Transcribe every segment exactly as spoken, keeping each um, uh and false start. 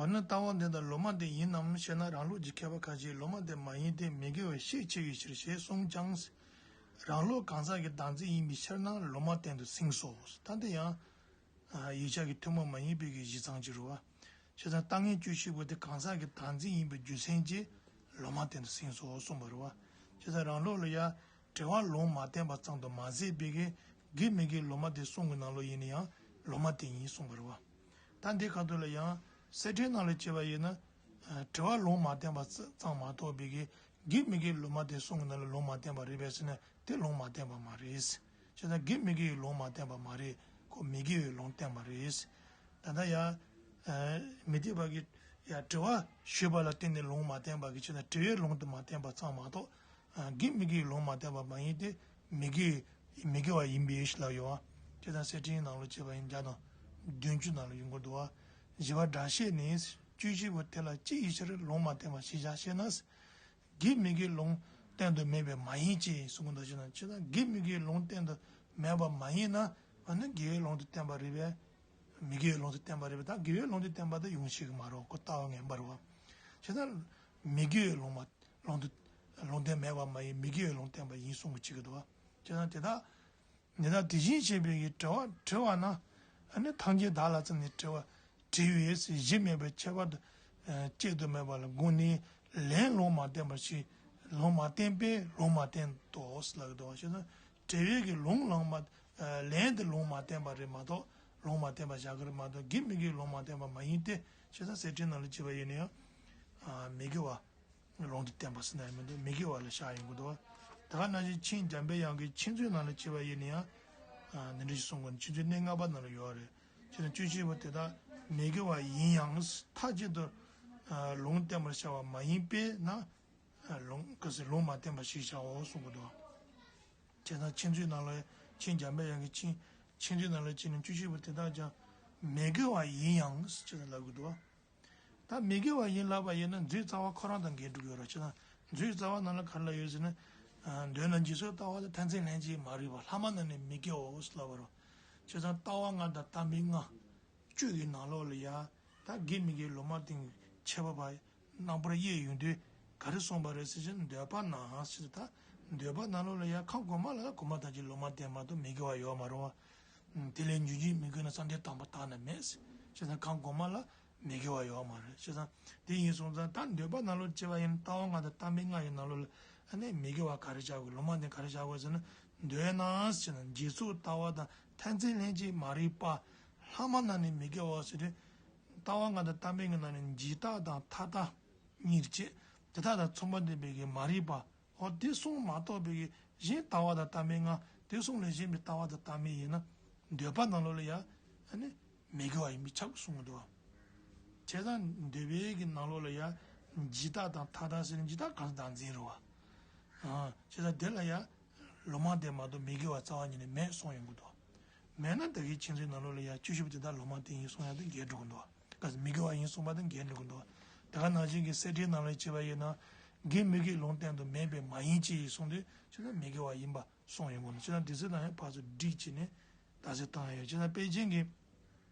འོ་ན་ལྟ་བ་འདི་དག་ལོག་པ་དེ་ཡིན་ནམ་ཞེ་ན། རང་ལུགས་ཀྱི་མཁས་པ་ཁ་ཅིག་ལོག་པ་དེ་མ་ཡིན་ཏེ་མི་དགེ་བའི་ཤས་ཆེ་བའི་ཕྱིར་ཞེས་གསུངས་ཀྱང་། རང་ལུགས་གང་ཟག་གི་བདག་འཛིན་ཡིན་པའི་ཕྱིར་ན་ལོག་པ་གཏན་དུ་ཟིན་སོ། ད་འདི་ཡང་ཡིག་ཆ་གི་ཐུན་མོང་མ་ཡིན་པའི་གི་གཞི་ཚང་ཅིག་རེད་བ། བྱས་ཙང་ལྟ་ངན་བཅུ་བཞི་པོ་དེ་གང་ཟག་གི་བདག་འཛིན་ཡིན་པའི་རྒྱུ་མཚན་གྱིས་ལོག་པ་གཏན་དུ་ཟིན་སོ་གསུངས་པ་རེད་བ། བྱས་ཙང་རང་ལུགས་ལ་ཡང་དྲི་བ་ལུང་མ་བསྟན་པ་ཙམ་དུ་མ་ཟད་པའི་གི་དགེ་མི་དགེའི་ལོག་པ་དེ་གསུང་གི་ནང་ལོགས་ཡིན་ན་ཡང་ལོག་པ་དེ་ཡིན་གསུངས་པ་རེད་བ། ད་འདི་ཁ་ཐུག་ལ་ཡང་གསེར་ཕྲེང་ནང་ལ་བྱས་པ་ཡིན་ན། དྲི་བ་ལུང་མ་བསྟན་པ་ཙམ་མ་གཏོགས་པའི་གི་དགེ་མི་དགེའི་ལོག་པ་དེ་གསུང་གི་ནང་ལ་ལུང་མ་བསྟན་པ་རེད་པས་ཟེར་ན་དེ་ལུང་མ་བསྟན་པ་མ་རེད། བྱས་ཙང་དགེ་མི་དགེའི་ལུང་མ་བསྟན་པ་མ་རེད། ཁོ་མི་དགེ་བའི་ལུང་བསྟན་པ་རེད། ད་ལྟ་ཡ། མི་སྡིག་པ་གི་ཡ་དྲི་བ་ཞུས་པ་ལ་བརྟེན་ནས་ལུང་མ་བསྟན་པ་གི་ཕྱིར་ན་དྲི་བའི་ལུང་དུ་མ་བསྟན་པ་ཙམ་མ་གཏོགས། དགེ་མི་དགེའི་ལུང་མ་བསྟན་པ་མ་ཡིན་ཏེ། མི་དགེ་མི་དགེ་བ་ཡིན་པའི་ཕྱིར་ལ་ཡོད་བ། དེ་དང་གསེར་ཕྲེང་ནང་ལ་བྱས་པ་ཡིན་བརྒྱ་དང་བདུན་ཅུ་ནང་ལ་ཡོང་གི་འདུག་བ། བཞི་པ་སྒྲ་བཤད་ནི། བཅུ་བཞི་པོ་དེ་ལ་ཅི་ཡི་ཕྱིར་ལུང་མ་བསྟན་པ་ཞེས་བྱ་ཞེ་ན། དགེ་མི་དགེའི་ལུང་གཏན་དུ་མེད་པས་མ་ཡིན་གྱི་གསུངས་འདུག་ཅེ་ན། ཅེ་ན་དགེ་མི་དགེའི་ལུང་གཏན་དུ་མེད་པ་མ་ཡིན་ན། ཨ་ནི་དགེ་བའི་ལུང་དུ་བསྟན་པ་རེད་པས། མི་དགེ་བའི་ལུང་དུ་བསྟན་པ་རེད་པས། ད་དགེ་བའི་ལུང་དུ་བསྟན་པ་དེ་ཡོང་ཤེས་ཀྱི་མ་རེད། ཁོ་ལྟ་བ་ངན་པ་རེད་བ། བྱས་ཙང་མི་དགེ་བའི་ལུང་མ་ལུང་དུ་ལུང་བསྟན་མེད་པ་མ་ཡིན་མི་དགེ་བའི་ལུང་བསྟན་པ་ཡིན་གསུང་གི་བྱེད་ཀྱི་འདུག་བ། བྱས་ཙང་དེ་དག་ནི་ད་དེ་བཞིན་གཤེགས་པའི་གི་དྲི་བ་དྲི་བ་ན། ཨ་ནི་ཐམས་ཅད་བདག་ལ་བརྩམས་ནས་དྲི་བ་དྲི་བས་གཞི་མེད་པའི་ཁྱད་པར་དུ་ཨ་གཅིག་ཏུ་མེད་པ་ལ་དགོངས་ནས་ལན་ལུང་མ་བསྟན་པར་ཞེས་ལུང་མ་བསྟན་པས་ལུང་མ་བསྟན་ཏོ་ཟེར་ལབ་ཀྱི་འདུག་བ། བྱས་ཙང་དྲི་བའི་གི་ལུང་ལུང་མ་ཨ་ལན་དེ་ལུང་མ་བསྟན་པ་རེད་མ་གཏོགས། ལུང་མ་བསྟན་པ་བཞག་གི་རེད་མ་གཏོགས་དགེ་མི་དགེའི་ལུང་མ་བསྟན་པ་མ་ཡིན་ཏེ། བྱས་ཙང་གསེར་ཕྲེང་ནང་ལ་བྱས་པ་ཡིན་ན་ཡང་ཨ་མི་དགེ་བ། ལུང་དུ་བསྟན་པ་ཟེར་ན་ཡང་མི་འདུག་མི་དགེ་བ་ལ་བཞག་ཡོང་གི་འདུག་བ། དེ་ག་ནང་བཞིན་མཁྱེན་འཇམ་པའི་དབྱངས་ཀྱི་མཁྱེན་བརྩེ་ནང་ལ་བྱས་པ་ཡིན་ན་ཡང་། ཨ་འདི་འདྲ་ཞིག་གསུང་དགོས་ན་མཁྱེན་བརྩེ་གནས་ལྔ་པ་ནང་ལ་ཡོད་རེད། བྱས་ན་བཅུ་བཞི་པོ་དེ་དག་མི་དགེ་བ་ཡིན་ཡང་མཐའ་གཅིག་ཏུ་ཨ་ལུང་བསྟན་པར་བྱ་བ་མ་ཡིན་པས་ན། ཨ་ལུང་ག་ཟེར་ལུང་མ་བསྟན་པ་ཞེས་བྱའོ་གསུང་གི་འདུག་བྱས་ཙང་མཁྱེན་བརྩེ་ནང་ལ་མཁྱེན་འཇམ་པའི་དབྱངས་ཀྱི་མཁྱེན་མཁྱེན་བརྩེ་ནང་ལ་བྱས་ནས་བཅུ་བཞི་པོ་དེ་དག་ཀྱང་མི་དགེ་བ་ཡིན་ཡང་ཟེར་ལབ་ཀྱི་འདུག་བ། ད་མི་དགེ་བ་ཡིན་ལབ་པ་ཡིན་ན་མཛོད་རྩ་བ་ཁོ་རང་དང་འགལ་འགྲོ་གི་ཡོད་རེད། བྱས་ཙང་མཛོད་རྩ་བ་ནང་ལ་ག་རེ་ལབ་ཡོད་ཟེར་ན། ཨ་འདོད་ན་འཇིག་ཚོགས་ལྟ་བ་དང་མཐར་འཛིན་ལྷན་ཅིག་མ་རིག་པ་ལྷག་མ་རྣམས་ནི་མི་དགེའོ་ལབ་པ་རེད། བྱས་ཙང་ལྟ་བ་ལྔ་དང་བརྟག་པའི་ལྔ། བཅུ་ཡི་ནང་ལོགས་ལ་ཡ། ད་དགེ་མི་དགེའི་ལུང་མ་བསྟན་ཁྱད་པར་བ་རྣམ་པར་དབྱེ་ཡོང་དུས་ག་རེ་གསུངས་པ་རེད་ཟེར་ན། འདོད་པ་ན་ཟེར། ད་འདོད་པ་ནང་ལོགས་ལ་ཡ་ཁམས་གོང་མ་ལ་གོང་མ་ཐམས་ཅད་ལུང་མ་བསྟན་མ་གཏོགས་མི་དགེ་བ་ཡོད་མ་རེད་བ། དེ་ལས་འབྱུང་འགྱུར་མི་དགེ་ན་བསམ་གཏན་དང་པོ་དག་ན་མེད། བྱས་ཙང་ཁམས་གོང་མ་ལ་མི་དགེ་བ་ཡོད་མ་རེད། བྱས་ཙང་དེ་ཡིན་སོང་ཙང་ད་འདོད་པ་ནང་ལོགས་བྱས་པ་ཡིན་ན་ལྟ་བ་ལྔ་དང་བརྟག་པའི་ལྔ་ཡི་ནང་ལོགས་ལ་ཨ་ནི་མི་དགེ་བ་ག་རེ་བྱ་དགོས། ལུང་མ་བསྟན་ག་རེ་བྱ་དགོས་ཟེར་ན། འདོད་ན་ཟེར་ན་འཇིག་ཚོགས་ལྟ་བ་དང་མཐར་འཛིན་ལྷན་ཅིག་མ་རིག་པ་ལྷག་མ་རྣམས་ནི་མི་དགེའོ་ཟེར་དུས། ལྟ་བ་ལྔ་དང་བརྟག་པའི་ལྔ་ནང་ནས་འཇིག་ལྟ་དང་མཐའ་ལྟ་གཉིས་བྱས། དེ་དག་དང་མཚུངས་པ་ལྡན་པའི་གི་མ་རིག་པ། འོ་དེ་གསུམ་མ་གཏོགས་པའི་གི་གཞན་ལྟ་བ་དང་བརྟག་པའི་ལྔ། དེ་གསུམ་ལས་གཞན་པའི་ལྟ་བ་དང་བརྟག་པའི་ཡིན་ན། འདོད་པ་ནང་ལོགས་ལ་ཡ། ཨ་ནི་མི་དགེ་བ་ཡིན་པས་ཁྱབ་གསུངས་འདུག་བ། བྱས་ཙང་འདོད་པའི་གི་ནང་ལོགས་ལ་ཡ། འཇིག་ལྟ་དང་མཐའ་ལྟ་ཟེར་ན་འཇིག་ལྟ་གང་ཟག་བདག་འཛིན་རེད་བ། ཨ་བྱས་ཙང་དེ་ལ་ཡ། ལུང་མ་བསྟན་མ་གཏོགས་མི་དགེ་བ་རྩ་བ་ཉིད་ནས་མེད་གསུངས་ཡོང་གི་འདུག་མེད་ན་ད་གིན་མཁྱེན་བརྩེ་ནང་ལོགས་ལ་ཡ་བཅུ་བཞི་པོ་དེ་དག་ལུང་མ་བསྟན་ཡིན་གསུང་ཡ་དེ་འགལ་འགྲོ་གི་འདུག་ག་ཟེར་མི་དགེ་བ་ཡིན་གསུངས་པ་དེ་འགལ་འགྲོ་གི་འདུག་དེ་ག་ནང་བཞིན་གྱི་གསེར་ཕྲེང་ནང་ལ་བྱས་པ་ཡིན་ན། དགེ་མི་དགེའི་ལུང་གཏན་དུ་མེད་པས་མ་ཡིན་གྱི་གསུངས་དུས་ཕྱིར་ན་མི་དགེ་བ་ཡིན་པ་གསུངས་ཡོང་གི་འདུག་བྱས་ཙང་དེ་ཚོ་དང་ཡང་ཕར་ཚུར་སྒྲིག་བྱས་ནས་ད་ཟེར་བཏང་ཡོད། བྱས་ཙང་དཔེ་ཅན་གྱི་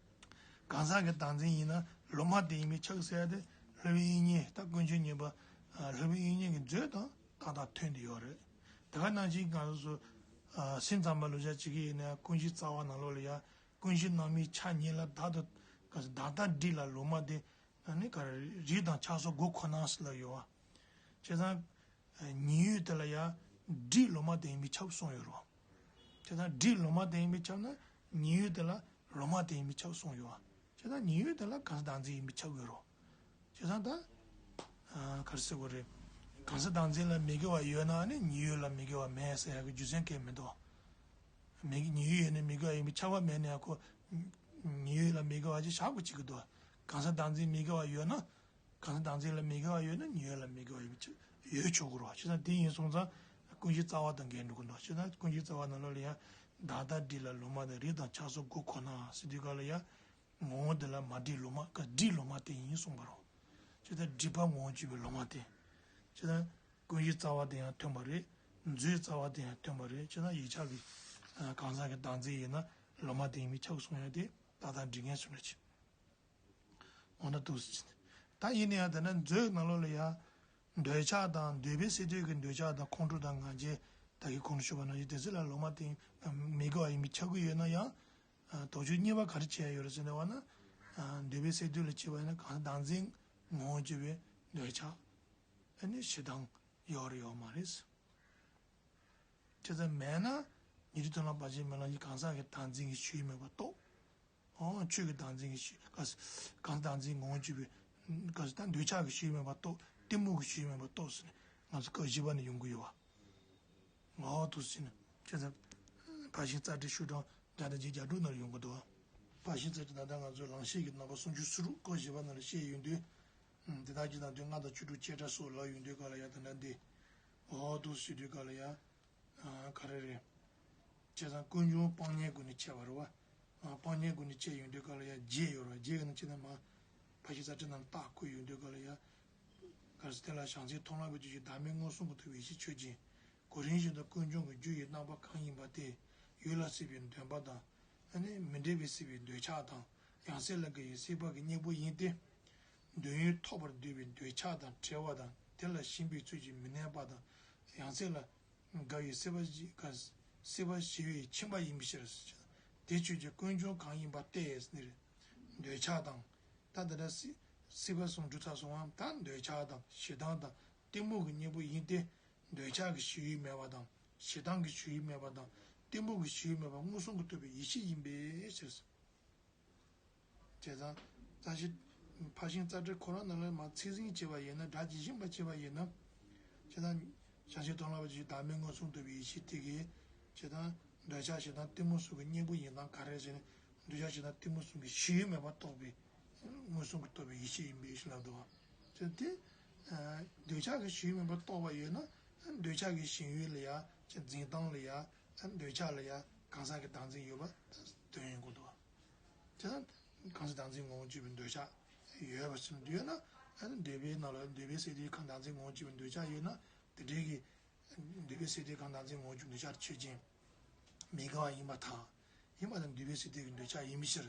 གང་ཟག་གི་བདག་འཛིན་ཡིན་ན་ལུང་མ་བསྟན་ཡིན་པས་ཁྱབ་ཟེར་ཡ་དེ་སློབ་དཔོན་དབྱིག་གཉེན། ད་དཀོན་མཆོག་གཉེར་པ་སློབ་དཔོན་དབྱིག་གཉེན་གྱི་མཛོད་དང་ཏག་ཏག་མཐུན་བསྡད་ཡོད་རེད། དེ་ག་ནང་བཞིན་ང་ཚོ་སེམས་ཙམ་པ་ལུགས་བྱ་བྱེད་ཀྱི་ཡིན་ན་ཀུན་གཞི་རྩ་བ་ནང་ལོགས་ལ་ཡ། ཀུན་གཞི་རྣམ་སྨིན་ཆ་གཉིས་ལ་བདག་ཏུ་བདག་ལྟ་སྒྲིབ་ལ་ལུང་མ་བསྟན། ཨ་ནི་ག་རེ་རིགས་དང་ཆགས་སོགས་དགུ་ཁོ་ན་ཟེར་ལབ་ཡོད་བ། བྱས་ཙང་། ཉེ་ཡུལ་དེ་ལ་ཡང་སྒྲིབ་ལུང་མ་བསྟན་ཡིན་པས་ཁྱབ་གསུངས་ཡོད་རེད་བ། བྱས་ཙང་སྒྲིབ་ལུང་མ་བསྟན་ཡིན་པས་ཁྱབ་ན་ཉེ་ཡུལ་དེ་ལ་ལུང་མ་བསྟན་ཡིན་པས་ཁྱབ་གསུངས་ཡོད་བ། བྱས་ཙང་ཉེ་ཡུལ་དེ་ལ་གང་ཟག་བདག་འཛིན་ཡིན་པས་ཁྱབ་ཡོད་རེད་བ། བྱས་ཙང་ད། ག་རེ་ཟེར་དགོས་རེད། གང་ཟག་བདག་འཛིན་ལ་མི་དགེ་བ་ཡོད་ན་ནི་ཉེ་ཡུལ་ལ་མི་དགེ་བ་མེད་ཟེར་ཡག་གི་རྒྱུ་མཚན་གང་ཡང་མི་འདུག་མི་དགེ་ཉེ་ཡུལ་ཡོད་ནས་མི་དགེ་བ་ཡིན་པས་ཁྱབ་པ་མེད་ན་ཡང་ཁོ། ཉེ་ཡུལ་ལ་མི་དགེ་བ་ཅིག་བཞག་དགོས་བྱེད་ཀྱི་འདུག་གང་ཟག་བདག་འཛིན་མི་དགེ་བ་ཡོད་ན། གང་ཟག་བདག་འཛིན་ལ་མི་དགེ་བ་ཡོད་ན་ཉེ་ཡུལ་ལ་མི་དགེ་བ་ཡོད་ཆོག་གི་རེད་བ། བྱས་ཙང་དེ་ཡིན་སོང་ཙང་ཀུན་གཞི་རྩ་བ་དང་འགལ་འགྲོ་གི་འདུག་བྱས་ཙང་ཀུན་གཞི་རྩ་བ་ནང་ལོགས་ལ་ཡང་བདག་ལྟ་སྒྲིབ་ལ་ལུང་མ་བསྟན་རིགས་དང་ཆགས་སོགས་དགུ་ཁོ་ན་ཟེར་དུས་སྐབས་ལ་ཡང་ངོ་བོ་དེ་ལ་མ་སྒྲིབ་ལུང་མ་ག་སྒྲིབ་ལུང་མ་བསྟན་ཡིན་གསུངས་པ་རེད། བྱས་ཙང་སྒྲིབ་པ་ངོ་བོར་གྱུར་པའི་ལུང་མ་བསྟན། བྱས་ཙང་ཀུན་གཞི་རྩ་བ་དེ་ཡང་མཐུན་པ་རེད། མཛོད་རྩ་བ་དེ་ཡང་མཐུན་པ་རེད། བྱས་ཙང་ཡིག་ཆ་གི་གང་ཟག་གི་བདག་འཛིན་ཡིན་ན་ལུང་མ་བསྟན་ཡིན་པས་ཁྱབ་གསུང་ཡ་དེ་ཏག་ཏག་འགྲིག་མཁན་བཟོ་འདྲ་ཅིག་འོ་ན་འདུག་ཟེར། ད་ཡིན་ན་ཡང་དེ་འདྲ་མཛོད་ནང་ལོགས་ལ་ཡང་འདོད་ཆགས་དང་འདོད་པའི་སས་བསྡུས་ཀྱི་འདོད་ཆགས་དང་ཁོང་ཁྲོ་དང་ང་རྒྱལ། ད་གིན་གོང་དུ་ཞུས་པ་ནང་བཞིན་དེ་ཚོ་ལ་ལོག་མ་བརྟེན་མི་དགེ་བ་ཡིན་པས་ཁྱབ་ཀྱི་ཡོད་ན་ཡང་། དོགས་གཅོད་གཉིས་པ་ག་རེ་བྱས་ཡོད་རེད་ཟེར་ན་བ་ན། འདོད་པའི་སས་བསྡུས་ལ་བྱས་པ་ཡིན་ན་གང་ཟག་བདག་འཛིན་ངོ་བོར་གྱུར་པའི་འདོད་ཆགས། ཨ་ནི་ཞེ་སྡང་ཡོད་རེད་ཡོད་མ་རེད། བྱས་ཙང་མེད་ན་ཉན་ཐོས་སྟོན་ལ་ཕར་ཕྱིན་མི་ལ་ཉིད་གང་ཟག་གི་བདག་འཛིན་གྱི་ཞུགས་ཡུལ་མེད་པར་རྟོགས། ཨོ་ཆོས་ཀྱི་བདག་འཛིན་གྱི་ཞུགས་ག་གང་ཟག་བདག་འཛིན་ངོ་བོར་གྱུར་པའི་ག་ད་འདོད་ཆགས་ཀྱི་ཞུགས་ཡུལ་མེད་པར་རྟོགས། གཏི་མུག་གི་ཞུགས་ཡུལ་མེད་པར་རྟོགས་ཟེར་ནས་ང་ཚོ་སྐབས་བཞི་པ་ནས་ཡོང་གི་ཡོད་པ། ངོ་བོ་དུ་ཟིན། བྱས་ཙང་། ཕར་ཕྱིན་རྩ་བྲལ་ཤོག་གྲངས་བརྒྱ་དང་བརྒྱད་ཅུ་གྱ་དྲུག་ནང་ལ་ཡོང་གི་འདུག་ཨ། ཕར་ཕྱིན་རྩ་བྲལ་ད་ལྟ་ང་ཚོས་ལམ་ཤེས་ཀྱི་རྣམ་པ་སུམ་ཅུ་སོ་དྲུག་སྐོར་བཞི་པ་ནང་ལ་བཤད་ཡོང་དུས། དེ་དག་གི་ནང་དོན་ལྔ་དང་བཅུ་དྲུག་བྱེ་བྲག་སོགས་ལབ་ཡོང་དུས་སྐབས་ལ་ཡང་དེ་འདྲ་འདི། འོ་འདུག་ཟེར་དུས་སྐབས་ལ་ཡང་། ག་རེ་རེད། བྱས་ཙང་ཀུན་འབྱུང་སྤང་གཉེན་སྒོ་ནས་འཆད་པ་རེད་བ། སྤང་གཉེན་སྒོ་ནས་འཆད་ཡོང་དུས་སྐབས་ལ་ཡང་བརྒྱད་ཡོད་རེད་བ། བརྒྱད་ཀྱི་ནང་ཕྱེ་ན་མ། ཕར་ཕྱིན་རྩ་བྲལ་ནང་རྟགས་བཀོད་ཡོང་དུས་སྐབས་ལ་ཡང་། ག་རེ་ཟེར་དེ་ལ་བྱང་སེམས་མཐོང་ལམ་པའི་རྒྱུད་ཀྱི་བདག་མེད་མངོན་སུམ་གྱིས་རྟོགས་པའི་ཡེ་ཤེས་ཆོས་ཅན། གོ་རིམ་བཞིན་དུ་ཀུན་འབྱུང་གི་རྒྱུ་ཡི་རྣམ་པ་གང་ཡིན་པ་དེ། ཡུལ་ལ་སྲིད་པའི་འདོད་པ་དང་། ཨ་ནི་མི་འབྲལ་བའི་སྲིད་པའི་འདོད་ཆགས་དང་། ཡང་སྲིད་ལ་དགའ་བའི་སྲེད་པ་གི་གཉེན་པོ་ཡིན་ཏེ། འདོད་ཡོན་ཐོབ་པར་འདོད་པའི་འདོད་ཆགས་དང་བྲལ་བ་དང་དེ་ལ་ཞེན་པའི་ཚུལ་གྱིས་མི་གནས་པ་དང་། ཡང་སྲིད་ལ་དགའ་བའི་སྲེད་པ་ཞི་སྲེད་པ་ཞི་བའི་ཁྱིམ་པ་ཡིན་པའི་ཕྱིར། དེ་ཆོས་ཀྱི་ཀུན་འབྱུང་གང་ཡིན་པ་སྟེ་ཟེར་ནས། འདོད་ཆགས་དང་། ད་དེ་འདྲ་སྲིད་སྲིད་པ་གསུམ་གྲུབ་ཚར་སོང་བ་ད་འདོད་ཆགས་དང་ཞེ་སྡང་དང་གཏི་མུག་གི་གཉེན་པོ་ཡིན་ཏེ། འདོད་ཆགས་ཀྱི་ཞུགས་ཡུལ་མེད་པ་དང་ཞེ་སྡང་གི་ཞུགས་ཡུལ་མེད་པ་དང་གཏི་མུག་གི་ཞུགས་ཡུལ་མེད་པ་མངོན་སུམ་གྱིས་རྟོགས་པའི་ཡེ་ཤེས་ཡིན་པའི་ཕྱིར། བྱས་ཙང་། རྩ་ཤེ། ཕར་ཕྱིན་རྩ་བྲལ་ཁོ་རང་ནང་ལ་མ་ཚད་ཟིན་བྱས་པ་ཡིན་ན་སྒྲ་ཇི་བཞིན་པ་བྱས་པ་ཡིན་ན། བྱས་ཙང་། བྱང་ཆུབ་མཐོང་ལམ་པ་ཇི་བཞིན་བདག་མེད་མངོན་སུམ་རྟོགས་པའི་ཡེ་ཤེས་དེ་གིས། བྱས་ཙང་། འདོད་ཆགས་ཞེ་སྡང་གཏི་མུག་སོགས་ཀྱི་གཉེན་པོ་ཡིན་སྟངས་ག་རེ་ཟེར་ན། འདོད་ཆགས་ཞེ་སྡང་གཏི་མུག་སོགས་ཀྱི་ཞུགས་ཡུལ་མེད་པར་རྟོགས་པའི། མངོན་སུམ་གྱིས་རྟོགས་པའི་ཡེ་ཤེས་ཡིན་པའི་ཕྱིར་ལབ་འདུག་བ། བྱས་ཙང་དེ། འདོད་ཆགས་ཀྱི་ཞུགས་ཡུལ་མེད་པར་རྟོགས་པ་ཡོད་ན། འདོད་ཆགས་ཀྱི་ཞེན་ཡུལ་ལ་ཡ། འཛིན་སྟངས་ལ་ཡ། འདོད་ཆགས་ལ་ཡ། གང་ཟག་གི་བདག་འཛིན་ཡོད་པ་སྟོན་ཡོང་གི་འདུག་བ། དེ་ལ་གང་ཟག་བདག་འཛིན་ངོ་བོར་གྱུར་པའི་འདོད་ཆགས་ཡོད་པ་ཟེར་ན་ཡོད་ན། ཨ་ནི་འདོད་པའི་ནང་ལ་འདོད་པའི་སས་བསྡུས་གང་བདག་འཛིན་ངོ་བོར་གྱུར་པའི་འདོད་ཆགས་ཡོད་ན་དེ་འདྲའི་གི། འདོད་པའི་སས་བསྡུས་གང་བདག་འཛིན་ངོ་བོར་གྱུར་པའི་འདོད་ཆགས་ཆོས་ཅན། མི་དགེ་བ་ཡིན་པར་ཐལ། ཡིན་པར་ཐལ་འདོད་པའི་སས་བསྡུས་ཀྱི་འདོད་ཆགས་ཡིན་པའི་ཕྱིར།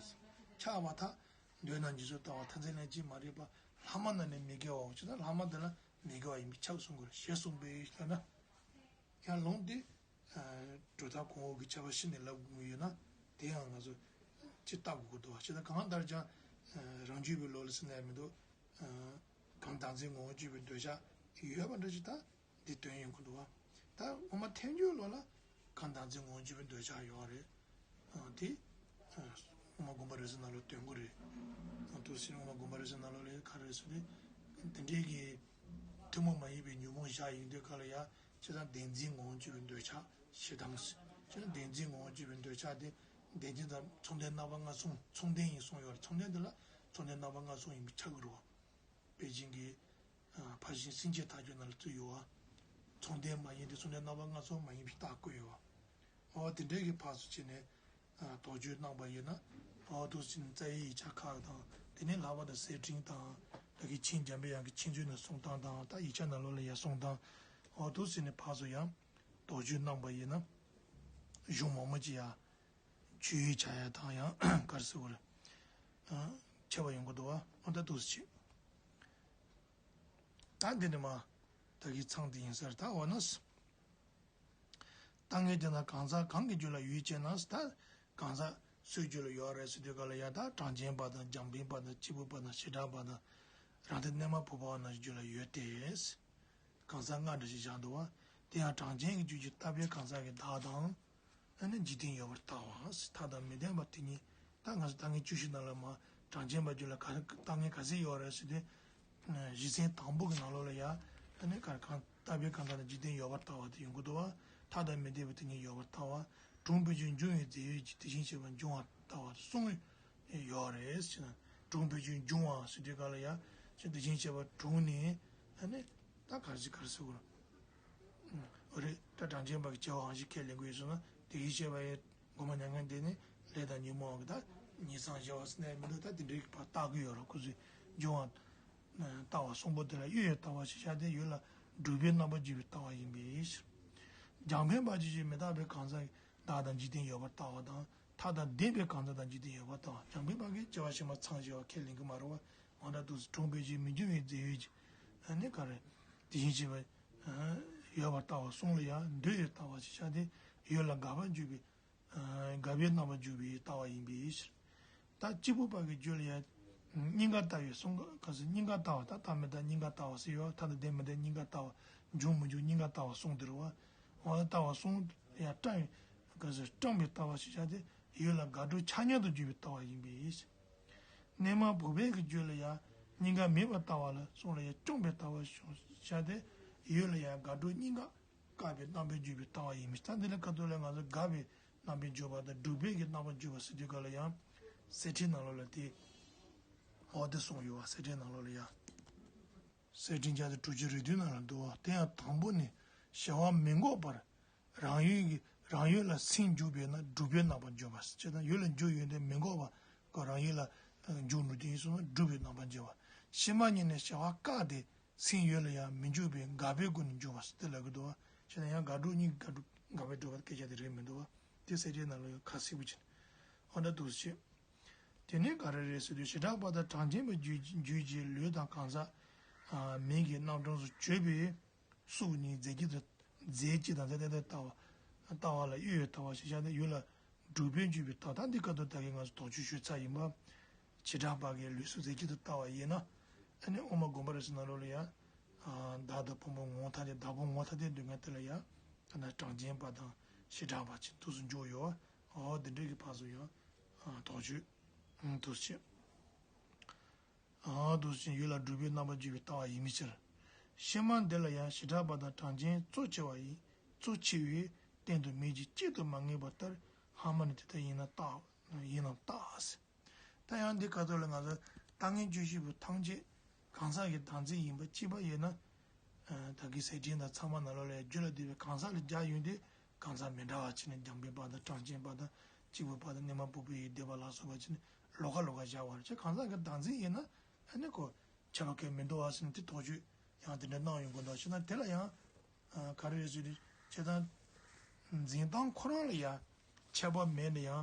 ཆགས་པར་ཐལ། འདོད་ན་འཇིགས་སུ་ལྟ་བ་མཐར་འཛིན་ལས་ཀྱང་མ་རིག་པ། ལྷག་མ་རྣམས་ནི་མི་དགེ་བའོ། ཅེ་ན་ལྷག་མ་དེ་ལ་མི་དགེ་བ་ཡིན་པས་ཁྱབ་གསུང་དགོས་ཞེས་གསུངས་པས་ལབ་ན། ཡང་ལུང་འདི། གྲུབ་མཐའ་གོང་འོག་གི་ཁྱད་པར་ཕྱེ་ནས་ལབ་དགོས་ཀྱི་ཡོད་ན། དེ་ཡང་ང་ཚོ་ཅིག་བལྟ་དགོས་ཀྱི་འདུག་བ། ཅི་ལྟར་གང་ལྟར་ཀྱང་། རང་རྒྱུད་པའི་ལུགས་ལ་ཟེར་ན་ཡང་མི་འདུག་གང་བདག་འཛིན་ངོ་བོར་གྱུར་པའི་འདོད་ཆགས་ཡོད་པ་འདྲ་ཅིག་ད་འདི་སྟོན་ཡོང་གི་འདུག་བ། ད་དབུ་མ་ཐལ་འགྱུར་ལུགས་ལ་གང་བདག་འཛིན་ངོ་བོར་གྱུར་པའི་འདོད་ཆགས་ཡོད་རེད། དེ། དབུ་མ་དགོངས་པ་རབ་གསལ་ནང་ལ་སྟོན་གྱི་རེད། དུ་ཟེར་དབུ་མ་དགོངས་པ་རབ་གསལ་ནང་ལོགས་ལ་ག་རེ་ཟེར་ནས། དེ་འདྲའི་གི། ཐུན་མོང་མ་ཡིན་པའི་ཉོན་མོངས་བཞག་ཡོང་དུས་ག་ལ་ཡ། ཅེ་ན་བདེན་འཛིན་ངོ་བོར་གྱུར་པའི་འདོད་ཆགས་ཞེ་སྡང་ཟེར། ཅེ་ན་བདེན་འཛིན་ངོ་བོར་གྱུར་པའི་འདོད་ཆགས་དེ། བདེན་འཛིན་དང་མཚུངས་ལྡན་རྣམ་པ་ལྔ་གསུམ་མཚུངས་ལྡན་ཡིན་གསུངས་ཡོད་རེད། མཚུངས་ལྡན་དེ་ལ་མཚུངས་ལྡན་རྣམ་པ་ལྔ་གསུམ་ཡིན་པས་ཁྱབ་ཀྱི་རེད་བ། པེ་ཅིང་གི། ཕར་ཕྱིན་སེམས་བསྐྱེད་མཐའ་དཔྱོད་ནང་ལ་བཙུགས་ཡོད་བ། མཚུངས་ལྡན་མ་ཡིན་ཏེ་མཚུངས་ལྡན་རྣམ་པ་ལྔ་གསུམ་མ་ཡིན་པའི་རྟགས་བཀོད་ཡོད་བ། འོ་དེ་འདྲའི་གི་ཕར་ཚུར་བྱས་ནས། དོགས་གཅོད་གནང་བ་ཡིན་ན། འོ་འདུག་ཟེར་ནས་རྩ་བའི་ཡིག་ཆ་ཁག་དང་དེ་ནས་ལྷག་པར་དུ་གསེར་ཕྲེང་དང་། ད་གིན་མཁྱེན་འཇམ་པའི་དབྱངས་ཀྱི་མཁྱེན་བརྩེ་ནས་གསུང་སྟངས་དང་ད་ཡིག་ཆ་ནང་ལོགས་ལ་ཡ་གསུང་སྟངས། འོ་འདུག་ཟེར་ནས་ཕར་ཚུར་ཡང་དོགས་གཅོད་གནང་བ་ཡིན་ན། གཞུང་མང་པོ་ཅིག་ཡ། ཆོས་ཡིག་ཆ་ཡ་དང་ཡང་ག་རེ་ཟེར་དགོས་རེད། ཨ། ཁྱད་པར་ཡོང་གི་འདུག་བ། འོ་ད་འདུག་སེ་བྱེད། ད་འདི་ནི་མ། ད་གི་མཚམས་འདི་ཡིན་ས་རེད་ད་འོ་ན། ད་ངས་དེ་ན་གང་ཟག་གང་གི་རྒྱུད་ལ་ཡོད་ཅེ་ན་ད། གང་ཟག་སུའི་རྒྱུད་ལ་ཡོད་རེད་ཟེར་དུས་ག་ལ་ཡ་ད་གྲངས་ཅན་པ་དང་རྒྱང་འཕེན་པ་དང་སྐྱེས་བུ་པ་དང་བྱེ་བྲག་པ་དང་། རང་སྟེ་གནས་མ་བུ་པ་བ་རྣམས་ཀྱི་རྒྱུད་ལ་ཡོད་དེ། གང་ཟག་ལྔ་འདྲ་ཞིག་བཞག་འདུག་བ། དེ་ཡང་གྲངས་ཅན་གྱི་རྒྱུད་ཀྱི་ལྟ་བའི་གང་ཟག་གི་བདག་དང་། ཨ་ནི་འཇིག་རྟེན་ཡོད་པར་ལྟ་བ། ཐ་དང་མི་ལྡན་པ་དེ་ཉིད། ད་ང་ཚོ་ལྟ་ངན་བཅུ་བཞི་ནང་ལ་མ་གྲངས་ཅན་པ་རྒྱུད་ལ་ག་རེ་ལྟ་ངན་ག་ཚད་ཡོད་རེད་ཟེར་དུས། གཞི་ཚན་དང་པོ་གི་ནང་ལོགས་ལ་ཡ། ཨ་ནི་ག་རེ་གང་ལྟ་བའི་གང་ཟག་ནི་འཇིག་རྟེན་ཡོད་པར་ལྟ་བ་དེ་ཡོང་གི་འདུག་བ། ཐ་དང་མི་ལྡན་པ་དེ་ཉིད་ཡོད་པར་ལྟ་བ། གྲོང་བུ་ཆུ་འབྱུང་བའི་རྫས་ཡོད་ཀྱི་དེ་བཞིན་གཤེགས་པ་འབྱུང་བར་ལྟ་བ་གསུངས་ཡོད་རེད་ཟེར་ན། གྲོང་བུ་ཆུ་འབྱུང་བ་ཟེར་དུས་ག་ལ་ཡ། ཅེ་དེ་བཞིན་གཤེགས་པ་གྲོང་ནས། ཨ་ནི། ད་ག་རེ་ཟེར་ག་རེ་ཟེར་དགོས་རེད། འོ་རེད། ད་གྲངས་ཅན་པ་གི་བྱ་བའང་ཞིག་ཁས་ལེན་དགོས་ཡོད་སོང་ན་དེ་བཞིན་གཤེགས་པ་ཡི་མགོ་མ་མྱ་ངན་འདས་ནས་ལས་དང་ཉོན་མོངས་ཀྱི་ད་ཉེས་མཚང་བཞག་པ་ཟེར་ནས་མི་འདུག་ད་དེ་འདྲའི་བར་བརྟག་གི་ཡོད་རེད། ཁོ་ཚོས་འབྱུང་བ་ལྟ་བ་གསུམ་པོ་དེ་ལ་ཡུལ་ཡོད་ལྟ་བ་ཞེས་བྱ་སྟེ་ཡུལ་ལ་སྒྲུབ་པའི་རྣམ་པར་འཇུག་པའི་ལྟ་བ་ཡིན་པས། རྒྱང་འཕེན་པ་ཅིག་ཅིག་མི་རྟག་པའི་གང་ཟག་གི་བདག་དང་འཇིག་རྟེན་ཡོད་པར་ལྟ་བ་དང་ཐ་དང་ལྡན་པའི་གང་ཟག་དང་འཇིག་རྟེན་ཡོད་པར་ལྟ་བ། རྒྱང་འཕེན་པ་གིས་སྐྱེ་བ་ཕྱི་མ་ཚང་བཞི་བ་ཁས་ལེན་གྱི་མ་རེད་བ། འོ་ད་དུ་གྲོང་པའི་ཆོས་མི་འགྱུར་བའི་རྫས་ཡོད་ཀྱི། ཨ་ནི་ག་རེ། དེ་བཞིན་གཤེགས་པ་ཡོད་པར་ལྟ་བ་གསུམ་ལ་ཡང་འདོད་ཡོད་ལྟ་བ་ཞེས་བྱ་སྟེ། ཡོད་ལ་དགག་པར་འཇུག་པའི། དགག་པའི་རྣམ་པར་འཇུག་པའི་ལྟ་བ་ཡིན་པའི་ཕྱིར། ད་གཅིག་པུ་པ་གི་རྒྱུད་ལ་ཡང་། སྙིང་ག་ལྟ་བའི་གསུང་ག་སྙིང་ག་ལྟ་བ་ད་ལྟ་མི་ལྟ་སྙིང་ག་ལྟ་བ་ཟེར་ཡོད། ཐ་དང་ལྡན་མི་ལྡན་སྙིང་ག་ལྟ་བ། འབྱུང་མི་འབྱུང་སྙིང་ག་ལྟ་བ་གསུམ་དེ་རེད་བ། འོ་ལྟ་བ་གསུམ་ཡང་བཀྲམ་ག་ཟེར་བཀྲམ་པའི་ལྟ་བ་ཞེས་བྱ་སྟེ། ཡོད་ལ་དགག་སྒྲུབ་ཆ་མཉམ་དུ་འཇུག་པའི་ལྟ་བ་ཡིན་པའི་ཕྱིར། གནས་མ་བུ་སྦས་ཀྱི་རྒྱུད་ལ་ཡང་། སྙིང་ག་མེད་པར་ལྟ་བ་ལ་གསུམ་ལ་ཡང་བཅོམ་པའི་ལྟ་བ་ཞེས་བྱ་སྟེ། ཡོད་ལ་ཡང་དགག་སྒྲུབ་སྙིང་ག་བཀག་པའི་རྣམ་པར་འཇུག་པའི་ལྟ་བ་ཡིན་མི་ལྟ་འདི་ལ་ཁ་ཐུག་ལ་ང་ཚོ་དགག་པའི་རྣམ་པར་འཇུག་པ་དང་སྒྲུབ་པའི་གི་རྣམ་པར་འཇུག་པ་ཟེར་དུས་ག་ལ་ཡང་། གསེར་ཕྲེང་ནང་ལོགས་ལ་དེ། འོ་དེ་གསུངས་ཡོད་བ། གསེར་ཕྲེང་ནང་ལོགས་ལ་ཡང་། གསེར་ཕྲེང་བརྒྱ་དང་དྲུག་ཅུ་རེ་བདུན་ནང་ལ་འདུག་བ། དེ་ཡང་དང་པོ་ནི། བྱ་བ་མི་འགོག་པར། རང་ཡུལ་གྱི་རང་ཡུལ་ལ་སེམས་འཇུག་པས་ན་སྒྲུབ་པའི་རྣམ་པར་འཇུག་པ་ཟེར་ན་ཡུལ་ལ་འཇུག་ཡོན་ཏན་མི་འགོག་པ་ཀོ་རང་ཡུལ་ལ་འཇུག་འགྲོ་དུས་ཡིན་སོང་ན་སྒྲུབ་པའི་རྣམ་པར་འཇུག་པ། ཕྱི་མ་གཉིས་ནི་བྱ་བ་བཀག་སྟེ་སེམས་ཡུལ་ལ་ཡང་མི་འཇུག་པའི་དགག་པའི་སྒོ་ནས་འཇུག་པ་ཟེར་དེ་ལབ་ཀྱི་འདུག་བ། བྱས་ན་ཡང་དགག་སྒྲུབ་གཉིས་ཀྱི་དགག་སྒྲུབ་དགག་པའི་སྒྲུབ་པ་སྐད་ཆ་དེ་རེད་མི་འདུག་བ། དེ་གསེར་ཕྲེང་ནང་ལ་ཡང་ཁ་གསལ་པོ་བྱས་ནས་འོ་འདྲ་འདུག་ཟེར། དེ་ནས་ག་རེ་རེད་ཟེར་དུས་བྱེ་བྲག་པ་དང་གྲངས་ཅན་པའི་རྒྱུད་རྒྱུད་ཀྱི་ལུས་དང་གང་ཟག་མིང་གི་རྣམ་གྲངས་སུ་བརྗོད་པའི་གཟུགས་ནི་རྫས་གཅིག་ཏུ་རྫས་གཅིག་དང་རྫས་གཏན་དུ་ལྟ་བ་ལྟ་བ་ལ་གཡོ་བའི་ལྟ་བ་ཞེས་བྱ་སྟེ་ཡུལ་ལ་སྒྲུབ་པས་འཇུག་པའི་ལྟ་བ་ད་འདི་སྐབས་དུ་ད་གིན་ང་ཚོ་དོགས་གཅོད་ཞུས་ཚར་ཡིན་པ། བྱེ་བྲག་པ་གི་ལུས་གཟུགས་རྫས་གཅིག་ཏུ་ལྟ་བ་ཡིན་ན། ཨ་ནི་དབུ་མ་དགོངས་པ་རབ་གསལ་ནང་ལོགས་ལ་ཡང་། བདག་ཏུ་ཕུང་པོ་ངོ་ཐ་དད་བདག་ཕུང་ངོ་ཐ་དད་འདོད་མཁན་དེ་ལ་ཡང་། ཐ་ན་གྲངས་ཅན་པ་དང་བྱེ་བྲག་པ་ཅིག་འདུག་སུ་འཇོག་ཡོད། འོ་དེ་འདྲའི་གི་ཕར་ཚུར་ཡང་། དོགས་གཅོད། འདུག་ཅེས། འདུག་ཅེས་ཡུལ་ལ་སྒྲུབ་པའི་རྣམ་པར་འཇུག་པའི་ལྟ་བ་ཡིན་མི་ཕྱིར། ཕྱི་མ་འདི་ལ་ཡང་བྱེ་བྲག་པ་དང་གྲངས་ཅན་གཙོ་ཆེ་བ་ཡིན། གཙོ་ཆེ་བས་བསྟན་དུ་མེད་ཅིང་གཅིག་ཏུ་མ་ངེས་པ་ལྟར་སྔ་མ་ནི་དེ་ལྟར་ཡིན་ན་བརྟག་ཡིན་ནམ་བརྟག་ཟེར། ད་ཡང་འདི་ཁ་ཐོག་ལ་ང་ཚོ་ལྟ་ངན་བཅུ་བཞི་པོ་ཐམས་ཅད་གང་ཟག་གི་བདག་འཛིན་ཡིན་པ་གཅིག་པ་ཡིན་ན། ད་གིན་གསེར་ཕྲེང་དང་ཚང་མ་ནང་ལོགས་ལ་རྒྱུད་ལ་འདུས་པའི་གང་ཟག་ལ་སྦྱར་ཡོང་དུས་གང་ཟག་མི་འདྲ་བ་ཅིག་ནི་འཇམ་དཔལ་དཔའ་དང་གྲངས་ཅན་དཔའ་དང་གཅིག་པུ་དཔའ་དང་གནས་མ་བུ་སྦས་ཡི་སྡེ་པ་ལ་སོགས་པ་ཅིག་ནི་ལོགས་ཀ་ལོགས་ཀ་སྦྱར་བ་རེད། ཅེས་གང་ཟག་གི་བདག་འཛིན་ཡིན་ན་ཨ་ནི་ཁོ་ཁྱད་པར་གང་མི་འདུག་བ་ཟེར་ནས་དེ་དོགས་གཅོད་ཡང་དེ་འདྲ་གནང་ཡོང་གི་འདུག་ཕྱིན་ན་དེ་ལ་ཡང་ག་རེ་རེད་ཟེར་དུས་བྱས་ཙང་འཛིན་སྟངས་ཁོ་རང་ལ་ཡང་ཁྱད་པར་མེད་ན་ཡང་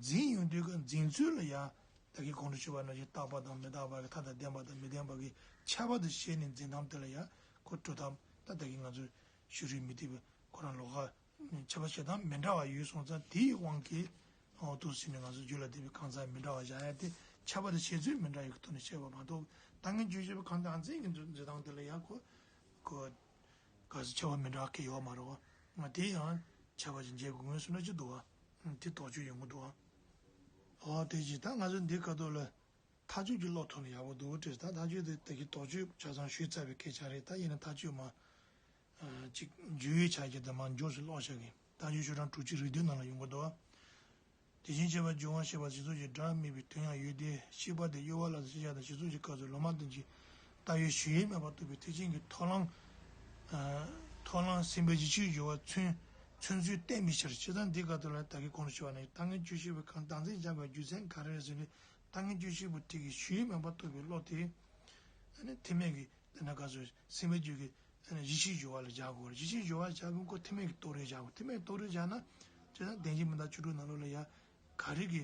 འཛིན་ཡོང་དུས་ཀྱི་འཛིན་ཚུལ་ལ་ཡང་ད་གིན་གོང་དུ་ཞུས་པ་ནང་བཞིན་རྟག་པ་དང་མི་རྟག་པ་གི་མཐའ་དང་ལྡན་པ་དང་མི་ལྡན་པ་གི་ཁྱད་པར་དུ་བྱས་ནས་འཛིན་སྟངས་དེ་ལ་ཡང་ཁོ་གྲུབ་སྟངས་ད་ད་གིན་ང་ཚོས་ཞུ་རིགས་མི་བདེ་བའི་ཁོ་རང་ལོགས་ཀ་ཁྱད་པར་བྱེད་སྟངས་མི་འདྲ་བ་ཡོད་སོང་ཙང་དེའི་དབང་གིས་འོ་འདུག་ཟེར་ནས་ང་ཚོ་རྒྱུད་ལ་འདུས་པའི་གང་ཟག་མི་འདྲ་བ་བཞག་ཡ་དེ་ཁྱད་པར་དུ་བྱེད་ཚུལ་མི་འདྲ་ཡོད་ཀྱི་ཐོག་ནས་བཤད་པ་མ་གཏོགས་ད་ངས་བརྗོད་བཞིན་པའི་གང་ཟག་འཛིན་གྱི་འཛིན་སྟངས་དེ་ལ་ཡང་ཁོ་ཁོ་ག་ཚོད་ཁྱད་པར་མི་འདྲ་བ་གི་ཡོད་མ་རེད་བ། ང་དེ་ཡང་ཁྱད་པར་ཅིག་འབྱེད་དགོས་ངོས་སུ་ན་ཅི་འདུག་བ། དེ་དོགས་གཅོད་ཡོང་གི་འདུག་བ། འོ་དེ་ཅིག་ད་ང་ཚོ་འདི་ཁ་ཐོག་ལ། ཐག་གཅོད་ཀྱི་ཀློག་ཐུབ་ན་ཡག་པོ་འདུག་དྲིས། ད་ཐག་གཅོད་དེ་ད་གིན་དོགས་གཅོད་ཆ་ཚང་ཞུས་ཚར་བའི་སྐད་ཆ་རེད། ད་ཡིན་ན་ཐག་གཅོད་མ་ཅིག་འཇུ་བའི་ཆ་རྐྱེན་དེ་མ་མགྱོགས་སུ་ཀློག་བྱ་གི། ཐག་གཅོད་ཤོག་གྲངས་དྲུག་ཅུ་རེ་བདུན་ནང་ལ་ཡོང་གི་འདུག་དེ་བཞིན་གཤེགས་པ་འབྱུང་བ་ཤེས་པ་གཞི་ཚོགས་ཀྱི་སྒྲ་སྨྲས་པའི་དོན་ཡང་ཡོད་དེ། ཤེས་པ་དེ་གཡོ་བ་ལ་སོགས་ཤེས་བྱ་དང་གཞི་ཚོགས་ཀྱི་སྐབས་སུ་ལོ་མ་སྟོན་གྱི་ལྟ་བའི་ཞུ་ཡས་མེད་པར་རྟོགས་པའི་ཐེག་ཆེན་གྱི་ཐོག་ལམ། ཐོག་ལམ་སེམས་པའི་གཞི་ཆོས་སྦྱོར་བ་མཚོན་མཚོན་ཚུལ་བསྟན་པའི་ཕྱིར། ཇི་ལྟར་འདི་སྐབས་དེ་ལ་ད་གིན་གོང་དུ་ཞུས་པ་ནི་ད་ངས་བརྗོད་བཞིན་པའི་གང་ཟག་འཛིན་བྱ་བའི་རྒྱུ་མཚན་ག་རེ་རེད་ཟེར་ནས། ད་ངས་བརྗོད་བཞིན་པའི་དེ་གི་ཞུ་ཡས་མེད་པར་རྟོགས་པའི་བློ་དེ། ཨ་ནི་ཐེག་དམན་གྱི་དེ་ན་ག་ཚོད་སེམས་པའི་རྒྱུད་ཀྱི་ཨ་ནི་གཞི་ཆོས་སྦྱོར་བ་ལ་སྦྱར་དགོས་རེད། གཞི་ཆོས་སྦྱོར་བ་སྦྱར་དགོས་ཁོ་ཐེག་དམན་གྱི་རྟོགས་རིགས་སྦྱར་དགོས། ཐེག་དམན་གྱི་རྟོགས་རིགས་སྦྱར་ན། ཇི་ལྟར་བདེན་བཞི་མི་རྟག་བཅུ་དྲུག་ནང་ལོགས་ལ་ཡང་ག་རེ་གི་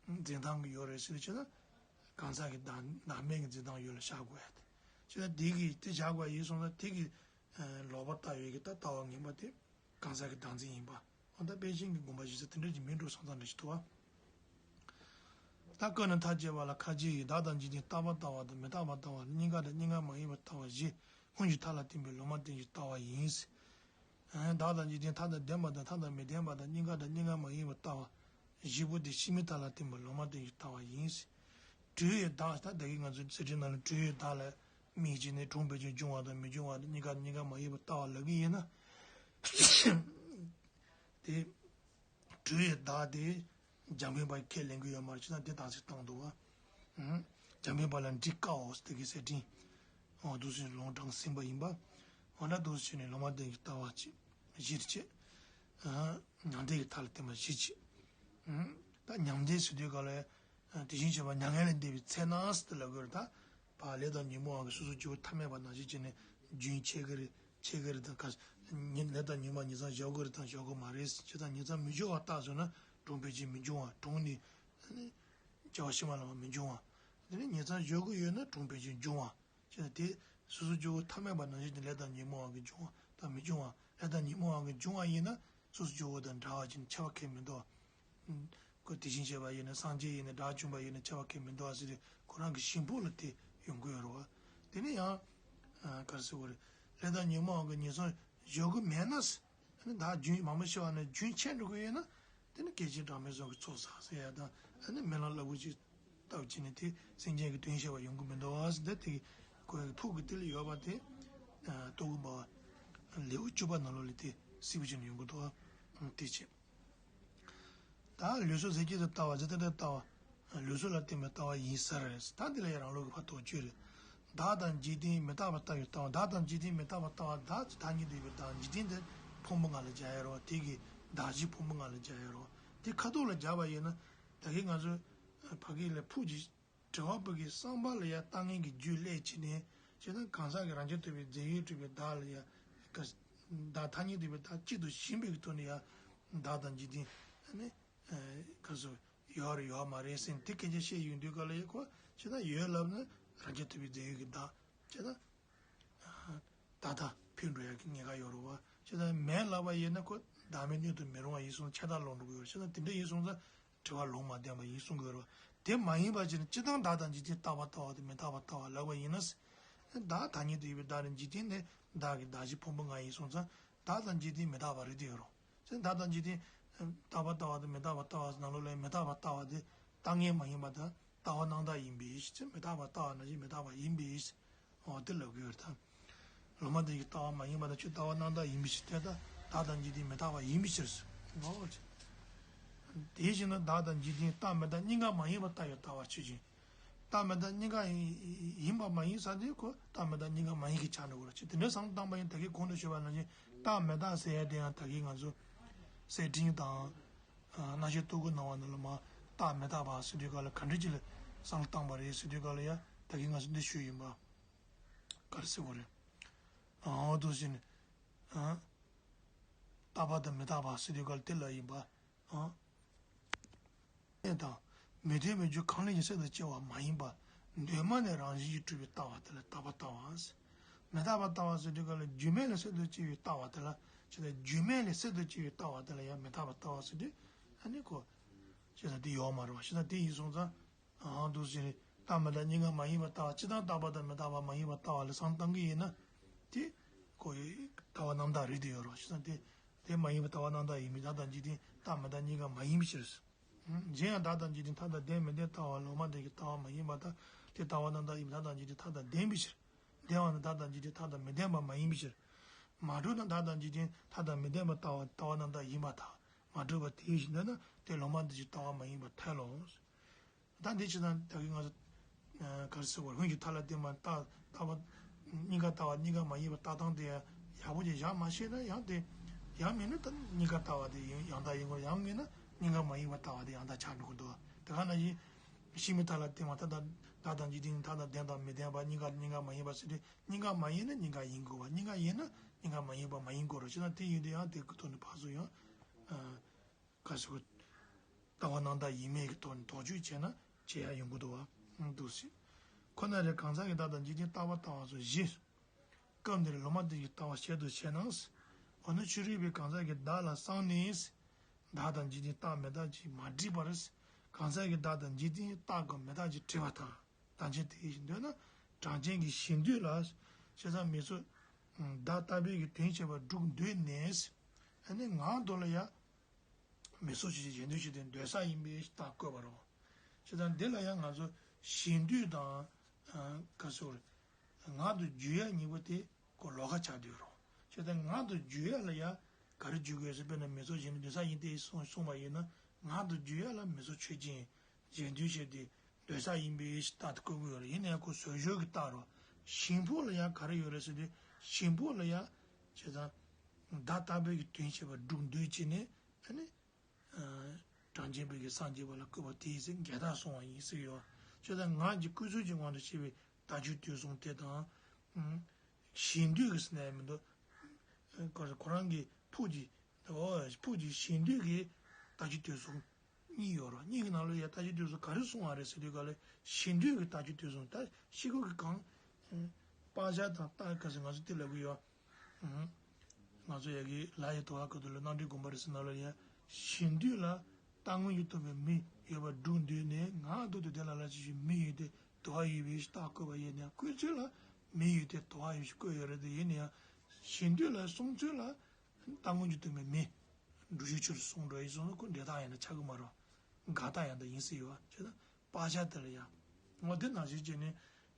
འཛིན་སྟངས་ཀྱི་ཡོད་རེད་ཟེར་ན། ཇི་ལྟར་གང་ཟག་གི་བདག་བདག་མེད་ཀྱི་འཛིན་སྟངས་ཡོད་ལ་བཞག་དགོས་ཡ་དེ། ཇི་ལྟར་དེ་གི་དེ་བཞག་དགོས་ཡ་ཡིན་སོང་ན་དེ་གི་ལོག་པར་ལྟ་བའི་གི་ད་ལྟ་བ་ངན་པ་དེ་གང་ཟག་གི་བདག་འཛིན་ཡིན་པ། འོ་ད་དཔེ་ཅན་གྱི་དགོངས་པ་ཞིག་ཟེར་དེ་འདྲ་ཅིག་མིན་འགྲོ་བསམ་བསམ་འདྲ་ཞིག་འདུག་བ། ད་ཀ་ནི་མཐའ་དཔྱད་པ་ལ་ཁ་ཅིག་གིས་བདག་དང་འཇིག་རྟེན་རྟག་པར་ལྟ་བ་དང་མི་རྟག་པར་ལྟ་བ་ལ་སྙིང་ག་དང་སྙིང་ག་མ་ཡིན་པར་ལྟ་བ་བཞི། སྔོན་གྱི་མཐའ་ལ་བརྟེན་པའི་ལོག་པར་བརྟེན་གྱི་ལྟ་བ་ཡིན། བདག་དང་འཇིག་རྟེན་མཐའ་དང་ལྡན་པ་དང་མཐའ་དང་མི་ལྡན་པ་དང་སྙིང་ག་དང་སྙིང་ག་མ་ཡིན་པར་ལྟ་བ་བཞི་པོ་དེ་ཕྱི་མའི་མཐའ་ལ་བརྟེན་པའི་ལོག་པར་བརྟེན་གྱི་ལྟ་བ་ཡིན། གྲོལ་བའི་བདག་ད་ལྟ་གི་ང་ཚོའི་གསེར་ཕྲེང་ནང་ལ་གྲོལ་བའི་བདག་ལ་དམིགས་བྱས་ནས་གྲོངས་པའི་ཆོས་འབྱུང་བ་དང་མི་འབྱུང་བ་དང་སྙིང་ག་སྙིང་ག་མ་ཡིན་པར་ལྟ་བ་ལབ་ཀྱི་ཡིན་ན། དེ། གྲོལ་བའི་བདག་དེ་འཇམ་དཔལ་དཔའ་ཁས་ལེན་གྱི་ཡོད་མ་རེད། ཅི་ན་དེ་དག་ཅིག་བཏང་འདུག་བ། འཇམ་དཔལ་དཔའ་ལ་འདྲི་དཀའོ་ཟེར་དེ་གི་གསེར་ཕྲེང་། འོ་འདུག་སེ་ལུང་དྲངས་ཟིན་པ་ཡིན་པ། འོ་འདྲ་འདུག་སེ་བྱས་ནས་ལོག་པར་བརྟེན་གྱི་ལྟ་བ་ཅིག་གཞིར་བྱས། མྱང་འདས་ཀྱི་མཐའ་ལ་བརྟེན་པ་གཞིར་བྱས། ད་མྱང་འདས་ཟེར་དུས་ག་ལ། དེ་བཞིན་གཤེགས་པ་མྱ་ངན་ལས་འདས་པའི་ཚེ་ན་ཟེར་ཏེ་ལབ་དགོས་རེད་ད། ཕར་ལས་དང་ཉོན་མོངས་པ་གིས་སོ་སོ་སྐྱེ་བོ་ཐ་མལ་པ་ནང་བཞིན་བྱས་ནས་རྒྱུན་ཆད་ཀྱི་རེད་ཆད་ཀྱི་རེད་དང་ག་ཉིན་ལས་དང་ཉོན་མོངས་ཉིང་མཚམས་བཞག་དགོས་རེད་དང་བཞག་དགོས་མ་རེད། ཇི་ལྟར་ཉིང་མཚམས་མི་སྦྱོར་བ་ལྟར་བཟོས་ན་གྲོངས་པའི་རྗེས་མི་འབྱུང་བ་གྲོངས་ནས་སྐྱེ་བ་ཕྱི་མ་ལ་མི་འབྱུང་ དེ་ནས་ཉིང་མཚམས་སྦྱོར་དགོས་ཡོད་ན་གྲོང་བེ་ཅིང་འབྱུང་བ། བྱས་ན་དེ་སོ་སོ་སྦྱོར་དགོས་ཐབས་མེད་པ་ནང་བཞིན་གྱི་ལས་དང་ཉོན་མོངས་པ་གི་འབྱུང་བ་དང་མི་འབྱུང་བ། ལས་དང་ཉོན་མོངས་པ་གི་འབྱུང་བ་ཡིན་ན་སོ་སོ་སྦྱོར་དགོས་དང་འདྲ་བ་ཅིག་ནི་ཁྱད་པར་གང་ཡང་མི་འདུག་ཁོ་དེ་བཞིན་གཤེགས་པ་ཡིན་ན་སངས་རྒྱས་ཡིན་ན་དགྲ་བཅོམ་པ་ཡིན་ན་ཁྱད་པར་གང་ཡང་མི་འདུག་ཟེར་ཏེ་ཁོ་རང་གི་གཞི་ཕུགས་ལ་དེ་ཡོང་གི་ཡོད་རེད་བ། དེ་ནས་ཡང་ག་རེ་ཟེར་དགོས་རེད། ལས་དང་ཉོན་མོངས་པ་གི་ཉེས་སོང་འཇོག་གི་མེད་ན། ཨ་ནི་བདག་རྒྱུན་མང་པོ་ཤི་བ་ནི་རྒྱུན་ཆད་འགྲོ་གི་ཡོད་ན། དེ་ནི་སྐད་ཅིག་གྲངས་མེད་སོགས་ཀྱི་ཚོགས་བསགས་ཟེར་ཡ་དང་། ཨ་ནི་སྨོན་ལམ་རླབས་པོ་ཆེ་བཏབ་བྱས་ནས་དེ་སེམས་ཅན་གྱི་དོན་བྱེད་པ་ཡོང་གི་མི་འདུག་ཟེར་ཏེ། དེ་ཁོའི་ཕུགས་ཀྱི་དེ་ལ་ཡོད་པ་དེ། རྟོགས་པ་ལེའུ་བཅུ་པ་ནང་ལོགས་ལ་དེ་གསལ་པོ་བྱས་ནས་ཡོང་གི་འདུག་དེ་བྱས། ད་ལུས་སྲོག་ཟད་ཀྱི་རེད་ལྟ་བ་ཇི་ལྟར་ལྟ་བ། ལུས་སྲོག་ལ་བརྟེན་པའི་ལྟ་བ་ཡིན་ཟེར། ད་འདི་ལ་ཡང་རང་ལུགས་ཀྱི་ཕར་དོགས་གཅོད་རེད། བདག་དང་འཇིག་རྟེན་མི་རྟག་པར་ལྟ་བའི་ལྟ་བ། བདག་དང་འཇིག་རྟེན་མི་རྟག་པར་ལྟ་བ། བདག་བདག་ཉིད་དུ་ཡོད་པའི་བདག་འཇིག་རྟེན་དེ་ཕུང་པོ་ལྔ་ལ་སྦྱར་ཡ་རོ། དེ་གི་བདག་གཞན་ཕུང་པོ་ལྔ་ལ་སྦྱར་ཡ་རོ། དེ་ཁ་ཐོག་ལ་སྦྱར་བ་ཡིན་ན་ད་གིན་ང་ཚོ་ཕ་གི་ལ་ཕུགས་ཀྱི་དྲི་བ་པོ་གི་བསམ་པ་ལ་ཡ་ལྟ་ངན་གྱི་རྒྱུད་སླེབས་བྱས་ནས་བྱས་ན་གང་ཟག་གི་རང་རྐྱ་ཐུབ་པའི་རྫས་ཡོད་གྲུབ་པའི་བདག་ལ་ཡ། བདག་ཐ་སྙད་འདུས་པའི་བདག་གཅིག་ཏུ་ཞེན་པའི་ཐོག་ནས་ཡ་བདག་དང་འཇིག་རྟེན་ནི་ག་ཚོད་ཡོད་རེད་ཡོད་མ་རེད་ཟེར་ནས་དེ་སྐད་ཆ་བཤད་ཡོང་དུས་ག་ལ་ཡ་ཁོ་བྱས་ན་ཡོད་ལབ་ན་རང་རྐྱ་ཐུབ་པའི་རྫས་ཡོད་ཀྱི་བདག་བྱས་ན། བདག་ལྟ་འཕེལ་འགྲོ་ཡག་གི་ཉེན་ཁ་ཡོད་རེད་བ། བྱས་ཙང་མེད་ལབ་པ་ཡིན་ན་ཁོ་བདག་མེད་གཉིས་སུ་མི་རུང་བ་ཡིན་སོང་ཆད་ལྟ་ལོག་འགྲོ་གི་ཡོད་རེད། བྱས་ཙང་དེ་འདྲ་ཡིན་སོང་ཙང་དྲི་བ་ལུང་མ་བསྟན་པ་ཡིན་གསུང་གི་ཡོད་རེད་བ། དེ་མ་ཡིན་པ་ཅིག་ནི་སྤྱིར་བཏང་བདག་དང་འཇིག་རྟེན་རྟག་པར་ལྟ་བ་དང་མི་རྟག་པར་ལྟ་བ་ལབ་པ་ཡིན་ན། བདག་ཐ་སྙད་དུ་ཡོད་པའི་བདག་དང་འཇིག་རྟེན་ནི་བདག་གི་བདག་གཞན་ཕུང་པོ་ལྔ་ཡིན་སོང་ཙང་བདག་དང་འཇིག་རྟེན་མི་རྟག་པ་རེད་དེ་ཡོད་རེད། བྱས་ཙང་བདག་དང་འཇིག་རྟེན་རྟག་པར་ལྟ་བ་དང་མི་རྟག་པར་ལྟ་བ་ནང་ལོགས་ལ་མི་རྟག་པར་ལྟ་བ་དེ་ལྟ་ངན་མ་ཡིན་པ་དང་། ལྟ་བ་རྣམ་དག་ཡིན་པའི་ཕྱིར། མི་རྟག་པར་ལྟ་བ་ནང་བཞིན་མི་རྟག་པ་ཡིན་པའི་ཕྱིར། འོ་དེ་ལབ་དགོས་རེད་ད། ལུང་མ་བསྟན་གྱི་ལྟ་བ་མ་ཡིན་པ་དང་ཆོས་ལྟ་བ་རྣམ་དག་ཡིན་པའི་ཕྱིར་ཏེ། ད་བདག་དང་འཇིག་རྟེན་མི་རྟག་པ་ཡིན་པའི་ཕྱིར། འོ་དེ་བཞིན་དུ་བདག་དང་འཇིག་རྟེན་རྟག་མི་རྟག་གཉིས་ཀ་མ་ཡིན་པར་ལྟ་བའི་ལྟ་བ་ཆོས་ཅན། རྟག་མི་རྟག་གཉིས་ཀ་ཡིན་པ་མ་ཡིན་ས་དེ་ཁོ་རྟག་མི་རྟག་གཉིས་ཀ་མ་ཡིན་གྱི་ཆ་འགྲོ་གི་རེད། ཅེས་དེ་འདྲའི་བསམ་བློ་བཏང་པ་ཡིན་ད་གིན་གོང་དུ་ཞུས་པ་ནང་བཞིན་རྟག་མི་རྟག་ཟེར་ཡ་དེ་ཡང་ད་གིན་ང་ཚོ་གསེར་ཕྲེང་དང་། རྣམ་བཤད་ལྟ་བའི་ནང་བ་ནང་ལ་མ་རྟག་མི་རྟག་པ་ཟེར་དུས་ག་ལ་ག་འདྲ་ཅིག་ལ་བསམ་བློ་བཏང་པ་རེད་ཟེར་དུས་ག་ལ་ཡ་ད་གིན་ང་ཚོ་འདི་ཞུས་ཡིན་པ། ག་རེ་ཟེར་དགོས་རེད། འོ་འདུག་ཟེར་ནས། རྟག་པ་དང་མི་རྟག་པ་ཟེར་དུས་ག་ལ་དེ་ལ་ཡིན་པ། དང་། མི་མཐུན་པའི་རྒྱུ་གང་ལས་ཀྱང་སྲིད་དུ་སྐྱེ་བ་མ་ཡིན་པ། གདོད་མ་ནས་རང་བཞིན་གྱིས་གྲུབ་པའི་ལྟ་བ་དེ་ལ་རྟག་པ་ལྟ་བ། མི་རྟག་པ་ལྟ་བ་ཟེར་དུས་ག་ལ་རྒྱུ་མེད་ལས་སྲིད་དུ་སྐྱེ་བའི་ལྟ་བ་དེ་ལ་ཅི་ལ་རྒྱུ་མེད་ལས་སྲིད་དུ་སྐྱེ་བའི་ལྟ་བ་དེ་ལ་ཡང་མི་རྟག་པ་ལྟ་བ་ཟེར་དུས་ཨ་ནི་ཁོ། ཅི་ལ་དེ་ཡོད་མ་རེད་བ། ཅི་ལ་དེ་ཡིན་སོང་ཙང་། ཨང་འདུག་ཟེར་རེད། རྟག་མི་རྟག་གཉིས་ཀ་མ་ཡིན་པ་ལྟ་བ་སྤྱིར་བཏང་རྟག་པ་དང་མི་རྟག་པ་མ་ཡིན་པ་ལྟ་བ་ལ་བསམ་བཏང་གི་ཡིན་ན། དེ་ཁོ་ཡི་ལྟ་བ་རྣམ་དག་རེད་དེ་ཡོད་རེད་བ། ཅི་ལ་དེ་དེ་མ་ཡིན་པ་ལྟ་བ་རྣམ་དག་ཡིན་མིན་བདག་དང་འཇིག་རྟེན་རྟག་མི་རྟག་གཉིས་ཀ་མ་ཡིན་པའི་ཕྱིར། གཞན་ཡང་བདག་དང་འཇིག་རྟེན་མཐའ་དང་ལྡན་མི་ལྡན་ལྟ་བ་ལུང་མ་བསྟན་གྱི་ལྟ་བ་མ་ཡིན་པར་ཐལ། དེ་ལྟ་བ་རྣམ་དག་ཡིན་པས་བདག་དང་འཇིག་རྟེན་མཐའ་དང་ལྡན་པའི་ཕྱིར། ལྡན་པ་ནི་བདག་དང་འཇིག་རྟེན་མཐའ་དང་མི་ལྡན་པ་མ་ཡིན་པའི་ཕྱིར། མ་གྲུབ་ན་བདག་དང་འཇིག་རྟེན་མཐའ་དང་མི་ལྡན་པ་ལྟ་བ་ལྟ་བ་རྣམ་དག་ཡིན་པར་ཐལ། མ་གྲུབ་པ་དེའི་ཕྱིར་འདོད་ན་དེ་ལུང་མ་བསྟན་གྱི་ལྟ་བ་མ་ཡིན་པར་ཐལ་ལོ། ད་འདི་ཕྱིར་ན་ད་གིན་ང་ཚོ་ག་རེ་ཟེར་བ་ལྷུན་གྱིས་མཐའ་ལ་བརྟེན་པ་ལྟ་ལྟ་བ་གཉིས་ཀ་ལྟ་བ་གཉིས་ཀ་མ་ཡིན་པ་ལྟ་སྟངས་དེ་ཡག་པོ་ཅིག་བཞག་མ་ཤེས་ན་ཡང་དེ་ཡང་མིན་ན་ད་གཉིས་ཀ་ལྟ་བ་དེ་ཡང་དག་ཡིན་དགོས། ཡང་མིན་ན་གཉིས་ཀ་མ་ཡིན་པ་ལྟ་བ་དེ་ཡང་དག་ཆགས་འགྲོ་གི་འདུག་དེ་ག་ནང་བཞིན་ཕྱི་མའི་མཐའ་ལ་བརྟེན་པ་ད་ལྟ་བདག་དང་འཇིག་རྟེན་མཐའ་དང་ལྡན་དང་མི་ལྡན་པ་གཉིས་ཀ་གཉིས་ཀ་མ་ཡིན་པ་ཟེར་དུས་གཉིས་ཀ་མ་ཡིན་ན་གཉིས་ཀ་ཡིན་དགོས་པ། གཉིས་ཀ་ཡིན་ན་གཉིས་ཀ་མ་ཡིན་པ་མ་ཡིན་དགོས་རེད། བྱས་ན་དེ་ཡིན་དུས་ཡང་དེ་གི་ཐོག་ནས་ཕར་ཚུར་ཡང་ག་རེ་ཟེར་དགོས། ལྟ་བ་རྣམ་དག་ཡིན་མིན་གྱི་ཐོག་ནས་དོགས་གཅོད་བྱས་ན་བྱེད་ཡ་ཡོང་གི་འདུག་བ། འདུག་སེ། ཁོ་ན་རེ་གང་ཟག་གི་བདག་དང་འཇིག་རྟེན་རྟག་པར་ལྟ་བ་སོགས་བཞི། སྐབས་འདིར་ལུང་མ་བསྟན་གྱི་ལྟ་བ་བཤད་དུ་བྱས་ན། འོ་ན་ཕྱི་རོལ་པའི་གང་ཟག་གི་བདག་ལ་གསང་ནས། བདག་དང་འཇིག་རྟེན་རྟག་མི་རྟག་ཅེས་མ་དྲིས་པར། གང་ཟག་གི་བདག་དང་འཇིག་རྟེན་རྟག་གམ་མི་རྟག་ཅེས་དྲི་བ་དང་། ད་ཅི་དེ་བཞིན་འདོད་ན་གྲངས་ཅན་གྱི་གཞན་འདོད་ལ། བྱས་ཙང་མི་སོགས་བདག་ལྟ་བུའི་གི་དོན་བྱེད་པ་སྒྲུབ་འདོད་ནས། ཨ་ནི་ངག་ཐོག་ལ་ཡ། མི་སོགས་ཆོས་ཅན་གཞན་འདོད་ཆོས་ཅན་འདོད་ས་ཡིན་པའི་རྟགས་བཀོད་པ་རེད། བྱས་ཙང་འདི་ལ་ཡང་ང་ཚོ་གཞན་འདོད་དང་། ག་ཟེར། ངག་ཏུ་བརྗོད་ཡ་གཉིས་པོ་དེ་ཁོ་ལོགས་ཀ་ཆགས་བསྡད་ཡོད་རེད། བྱས་ཙང་ངག་ཏུ་བརྗོད་ཡ་ལ་ཡ་ག་རེ་བརྗོད་དགོས་ཟེར། དཔེར་ན་མི་སོགས་གཞན་འདོད་ས་ཡིན་ཏེ་གསུངས་གསུངས་པ་ཡིན་ན་ངག་ཏུ་བརྗོད་ཡ་ལ་མི་སོགས་ཆོས་ཅན་གཞན་འདོད་བྱས་ཏེ་འདོད་ས་ཡིན་པའི་རྟགས་དེ་བཀོད་ཀྱི་ཡོད་རེད། ཡིན་ན་ཡང་ཁོ་ཟོལ་སྦྱོར་གྱི་རྟགས་རེད། གཞན་ཕུགས་ལ་ཡང་ག་རེ་ཡོད་རེད་ཟེར་དུས་གཞན་ཕུགས་ལ་ཡང་བྱས་ཙང་བདག་ལྟ་བུའི་གི་དོན་བྱེད་པ་སྒྲུབ་འདོད་བྱས་ནས་ཨ་ནི། གྲངས་ཅན་པའི་གི་སངས་རྒྱས་པ་ལ་བསྐུལ་བ་དེའི་ཚེ་འགལ་རྟགས་སོང་བ་ཡིན་ཟེར་གྱི་ཡོད། བྱས་ཙང་ངག་གི་བསྐུལ་ཚུལ་གྱི་དབང་དུ་བྱས་པའི་བརྡ་བརྗོད་དོན་གསུམ་དེ་དང་། གཞན་འདོད་ཀྱི་ཟེར་ན་ཡང་མི་འདུག་ཁོ་རང་གི་ཕུགས་ཀྱི། ཕུགས་ཀྱི་གཞན་འདོད་ཀྱི་བརྡ་བརྗོད་དོན་གསུམ། གཉིས་ཡོད་རེད། གཉིས་ཀྱི་ནང་ལ་ཡ་ལྟ་བྱེད་དུས་གསུམ་ག་རེ་གསུངས་པ་རེད་ཟེར་དུས་ག་ལ་ཞེ་འདོད་ཀྱི་ལྟ་བྱེད་དུས་གསུམ། ད་ཤེལ་སྒོ་གི་གང་། པ་ཤ་དང་ཏ་ག་ཟེར་ང་ཚོ་དེ་ལབ་གི་ཡོད། ང་ཚོ་ཡ་གི་ལ་ཡི་དོ་ཧ་ཁ་ཐུག་ལ་རྣམ་འགྲེལ་དགོངས་པ་རེད་ཟེར་ན་ལ་ཡ་ཞེ་འདོད་ལ་རྟག་དངོས་ཀྱིས་སྟོན་པའི་མི་ཡོད་པར་སྒྲུབ་འདོད་ནས་ངག་ཐོག་ཏུ་དེ་ལ་ལ་ཅི་ཞིག་མི་ཡོད་དེ་དོ་ཧ་ཡོད་པའི་རྟགས་བཀོད་པ་ཡིན་ན་ཡང་བཀོད་ཚོད་ལ་མི་ཡོད་དེ་དོ་ཧ་ཡོད་ཞིག་བཀོད་ཡོད་རེད་དེ་ཡིན་ན་ཡང་ཞེ་འདོད་ལ་གསུངས་ཚོད་ལ། རྟག་དངོས་ཀྱིས་སྟོན་པའི་མི། བསྒྲུབ་བྱའི་ཆོས་སུ་སོང་འགྲོ་ཡི་སོང་ན་ཁོ་འབྲས་རྟགས་ཡིན་ན་ཆགས་ཀྱི་མ་རེད། དགག་རྟགས་ཡང་དག་ཡིན་སྲིད་ཡོད་བ་ཅེ་ན། པ་ཤ་དེ་ལ་ཡང་། འོ་དེ་ནང་བཞིན་བྱས་ནས་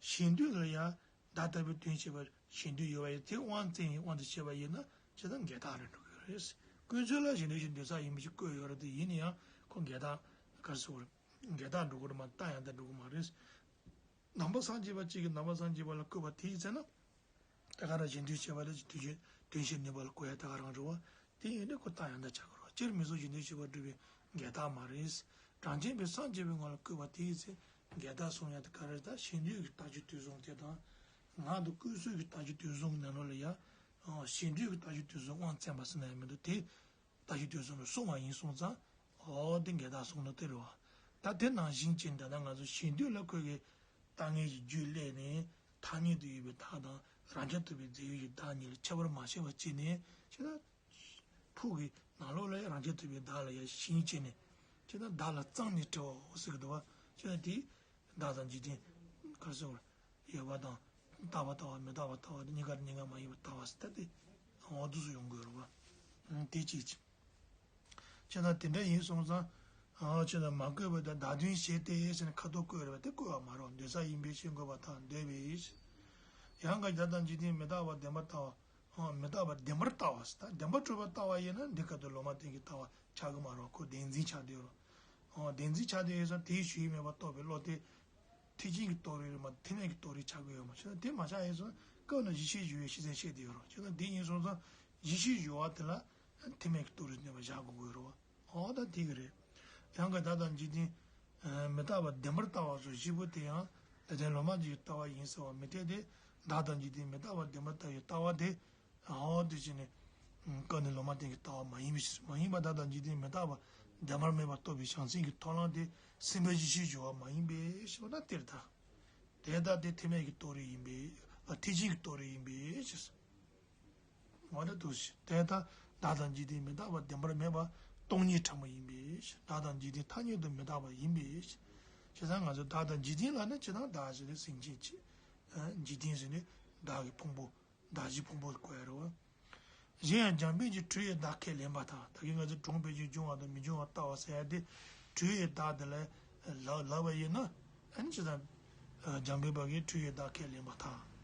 ཞེ་འདོད་ལ་ཡང་བརྡ་ལྟ་བུའི་དོན་བྱེད་པར་ཞེ་འདོད་ཡོད་པ་ཡིན་དེ་དབང་བཙན་ཡིན་དབང་དུ་བྱས་པ་ཡིན་ན་ཅེ་ན་འགལ་རྟགས་རེད་འགྲོ་གི་རེད། བཀོད་ཚོད་ལ་ཞེ་འདོད་ཀྱི་འདོད་ཆགས་ཡིན་པ་ཞིག་བཀོད་ཡོད་རེད་དེ་ཡིན་ན་ཡང་ཁོ་འགལ་རྟགས་ག་རེ་ཟེར་དགོས་རེད། འགལ་རྟགས་འགྲོ་གི་རེད་མ་རྟགས་ཡང་དག་འགྲོ་གི་མ་རེད། ནང་པ་སངས་རྒྱས་པ་གཅིག་གིས་ནང་པ་སངས་རྒྱས་པ་ལ་བཀོད་པ་དེའི་ཚེ་ན། ད་ག་རང་ཞེ་འདོད་བྱེད་པ་ལ་དོན་བྱེད་དོན་བྱེད་ནུས་པ་ལ་བཀོད་ཡ་ད་ག་རང་རེད་བ། དེ་ཡིན་དུས་ཁོ་རྟགས་ཡང་དག་ཆགས་ཀྱི་རེད་བ། སྤྱིར་མིང་གཟུགས་ཞེ་འདོད་བྱེད་པ་སྒྲུབ་པའི་འགལ་རྟགས་མ་རེད། གྲངས་ཅན་པའི་སངས་རྒྱས་པའི་ངོ་ལ་བཀོད་པ་དེའི་ཚེ་འགལ་རྟགས་གསུང་ཡ་དེ་ག་རེ་ད་ཞེ་འདོད་ཀྱི་ལྟ་སྤྱོད་དུས་གསུམ་དེ་དང་། ངག་དང་བཀོད་ཚོད་ཀྱི་ལྟ་སྤྱོད་དུས་གསུམ་ནང་ལོགས་ལ་ཡ། ཞེ་འདོད་ཀྱི་ལྟ་སྤྱོད་དུས་གསུམ་དབང་བཙན་པ་ཟེར་ན་ཡང་མི་འདུག་དེ། ལྟ་སྤྱོད་དུས་གསུམ་ལ་སོང་བ་ཡིན་སོང་ཙང་། འོ་དེ་འགལ་རྟགས་སོང་ནོ་དེ་རེད་བ། ད་དེ་ནང་བཞིན་བྱས་ད་ལྟ་ང་ཚོ་ཞེ་འདོད་ལ་ཁོ་གི་ལྟ་ངན་གྱི་རྒྱུད་སླེབས་ནས་ཐ་སྙད་དུ་ཡོད་པའི་བདག་དང་རང་རྐྱ་ཐུབ་པའི་རྫས་ཡོད་ཀྱི་བདག་གཉིས་ལ་ཁྱད་པར་མ་ཕྱེ་བ་བྱས་ནས་བྱས་ན། ཕུགས་ཀྱི་ནང་ལོགས་ལ་ཡང་རང་རྐྱ་ཐུབ་པའི་བདག་ལ་ཡང་ཞེན་བྱས་ནས་བྱས་ན་བདག་ལ་གཙང་ནས་བྲི་བའོ་ཟེར་གི་འདུག་བ། བྱས་ན་དེ། བདག་དང་འཇིག་རྟེན། ག་རེ་ཟེར། ཡོད་པ་དང་། རྟག་པ་ལྟ་བ་མི་རྟག་པ་ལྟ་བ་དེ་གཉིས་ཀ་གཉིས་ཀ་མ་ཡིན་པ་ལྟ་བ་ཟེར་ད་དེ། འོ་དུས་སུ་ཡོང་དགོས་རེད་བ། དེ་གཅིག་བྱས། ན་དེ་འདྲ་ཡིན་སོང་ཙང་། ཨ་ཅེ་ན་མ་བཀོད་པ་དང་བདག་དོན་བྱེད་དེ་ཟེར་ནས་ཁ་དོག་བཀོད་རེད་བ་དེ་བཀོད་པ་མ་རེད། འདོད་ཆགས་ཡིན་པའི་ཕྱིར་འགོད་པ་དང་འདོད་པའི། ཡང་ག་བདག་དང་འཇིག་རྟེན་མི་རྟག་པ་བདེན་པར་ལྟ་བ། མི་རྟག་པ་བདེན་པར་ལྟ་བ་ཟེར་ད་བདེན་པར་གྲུབ་པ་ལྟ་བ་ཡིན་ན་འདི་སྐབས་དུ་ལོག་པར་ལྟ་བུའི་ལྟ་བ་ཆགས་ཀྱི་མ་རེད། ཁོ་བདེན་འཛིན་ཆགས་བསྡད་ཡོད་རེད། བདེན་འཛིན་ཆགས་བསྡད་ཡོད་ཙང་དེའི་ཞུས་མེད་པར་རྟོགས་པའི་བློ་དེ། ཐེག་ཆེན་གྱི་རྟོགས་རིགས་རེད་མ་ཐེག་དམན་གྱི་རྟོགས་རིགས་ཆགས་ཀྱི་ཡོད་མ་ཤེས་ན་དེ་མ་ཆགས་ཡིན་སོང་སྐབས་ན་གཞི་ཤེས་ཞུ་བའི་ཤེས་ཚད་ཤེས་བསྡད་ཡོད་རེད། ཅེ་ན་དེ་ཡིན་སོང་ཙང་གཞི་ཤེས་ཞུ་བ་དེ་ལ་ཐེག་དམན་གྱི་རྟོགས་རིགས་གནས་པ་བཞག་དགོས་ཀྱི་ཡོད་རེད་བ། འོ་ད་དེ་གི་རེད། ཡང་གི་བདག་དང་འཇིག་རྟེན། མི་རྟག་པ་བདེན་པར་ལྟ་བ་སོགས་བཞི་པོ་དེ་ཡང་ད་ལྟའི་ལོག་པར་འཇིག་ལྟ་བ་ཡིན་ཟེར་བ་མི་འཐད་དེ། བདག་དང་འཇིག་རྟེན་མི་རྟག་པ་བདེན་པར་ལྟ་བའི་ལྟ་བ་དེ། འོ་དེ་བཞིན་ནི། སྐབས་ནས་ལོག་པར་ལྟ་བུའི་ལྟ་བ་མ་ཡིན་པའི་ཕྱིར། མ་ཡིན་པ་བདག་དང་འཇིག་རྟེན་མི་རྟག་པ་བདེན་པར་མེད་པར་རྟོགས་པའི་བྱང་སེམས་ཀྱི་ཐོབ་ལམ་དེ་སེམས་པའི་གཞི་ཤེས་སྦྱོར་བ་མ་ཡིན་པའི་ཕྱིར་ན་དེར་ཐལ། དེ་ལྟ་སྟེ་ཐེག་དམན་གྱི་རྟོགས་རིགས་ཡིན་པས་ལ་ཐེག་ཆེན་གྱི་རྟོགས་རིགས་ཡིན་པའི་ཕྱིར། འོ་ན་དུ་ཞིག་དེ་ལྟ་བདག་དང་འཇིག་རྟེན་མི་རྟག་པ་བདེན་པར་མེད་པ་སྟོང་ཉིད་ཕྲ་མོ་ཡིན་པའི་ཕྱིར། བདག་དང་འཇིག་རྟེན་ཐ་སྙད་དུ་མི་རྟག་པ་ཡིན་པའི་ཕྱིར། བྱས་ཙང་ང་ཚོ་བདག་དང་འཇིག་རྟེན་ལ་ནི་ཇི་ལྟར་བདག་ཟེར་ནས་སེམས་ཅན་གཅིག་འཇིག་རྟེན་ཟེར་ནས་བདག་གི་ཕུང་པོ། བདག་གཞན་ཕུང་པོ་བཀོད་ཡ་རེད་བ། གཞན་ཡང་འཇམ་དཔལ་གྱིས་གྲོལ་བའི་བདག་ཁས་ལེན་པ་དང་ད་གིན་ང་ཚོས་གྲོང་པའི་རྒྱུན་འབྱུང་བ་དང་མི་འབྱུང་བ་ལྟ་བ་ཟེར་ཡ་དེ། གྲོལ་བའི་བདག་དེ་ལ་ལབ་ལབ་པ་ཡིན་ན། ཨ་ནི་ཅི་ཙམ། འཇམ་དཔལ་དཔའ་གིས་གྲོལ་བའི་བདག་ཁས་ལེན་པ་དང་།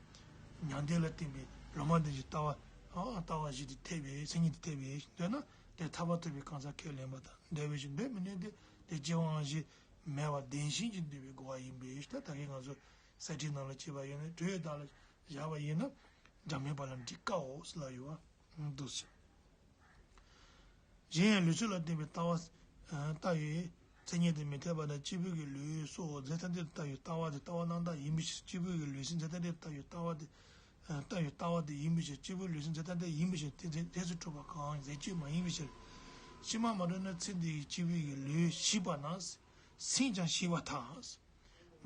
མྱང་འདས་ལ་བརྟེན་པའི་ལོག་པར་ལྟ་བུའི་ལྟ་བ། ལྟ་བ་བཞི་དེ་འཐད་པའི་མཚན་ཉིད་དེ་འཐད་པའི་འདོད་ན་དེ་ཐར་པ་ཐོབ་པའི་གང་ཟག་ཁས་ལེན་པ་དང་འདོད་པའི་ཕྱིར་འདོད་མི་ནུས་ཏེ་དེ་སྐྱེ་བ་དབང་ཤེས་མེད་པ་བདེན་ཞེན་གྱིས་འདུལ་བའི་རྒོལ་བ་ཡིན་པའི་ཕྱིར། ད་གིན་ང་ཚོ་གསེར་ཁྲིའི་ནང་ལ་བྱས་པ་ཡིན་ན་གྲོལ་བའི་བདག་ལ། བཞག་པ་ཡིན་ན། འཇམ་དཔལ་དཔའ་ལ་འདྲི་དཀའོ་ལབ་ཡོད་བ། འདུག་ཟེར། གཞན་ཡང་ལུས་ཚོད་ལ་བརྟེན་པའི་ལྟ་བ། ལྟ་བའི་མཚན་ཉིད་དེ་མི་འཐད་པ་ན་སྐྱེས་བུ་གི་ལུས་སོགས་རྫས་ཐ་དད་དུ་ལྟ་བའི་ལྟ་བ་དེ་ལྟ་བ་རྣམ་དག་ཡིན་པའི་ཕྱིར། སྐྱེས་བུ་གི་ལུས་སེམས་རྫས་ཐ་དད་དུ་ལྟ་བའི་ལྟ་བ་དེ། ལྟ་བའི་ལྟ་བ་དེ་ཡིན་པའི་ཕྱིར། སྐྱེས་བུའི་ལུས་སེམས་རྫས་ཐ་དད་ཡིན་པའི་ཕྱིར་དེ་རྫས་རྫས་སུ་གྲུབ་པ་གང་རྫས་ཆོས་མ་ཡིན་པའི་ཕྱིར། ཕྱི་མ་མ་གྲུབ་ན་ཚེ་འདི་ཡི་སྐྱེས་བུ་གི་ལུས་ཞིག་པ་ན། སེམས་ཀྱང་ཞིག་པར་ཐལ།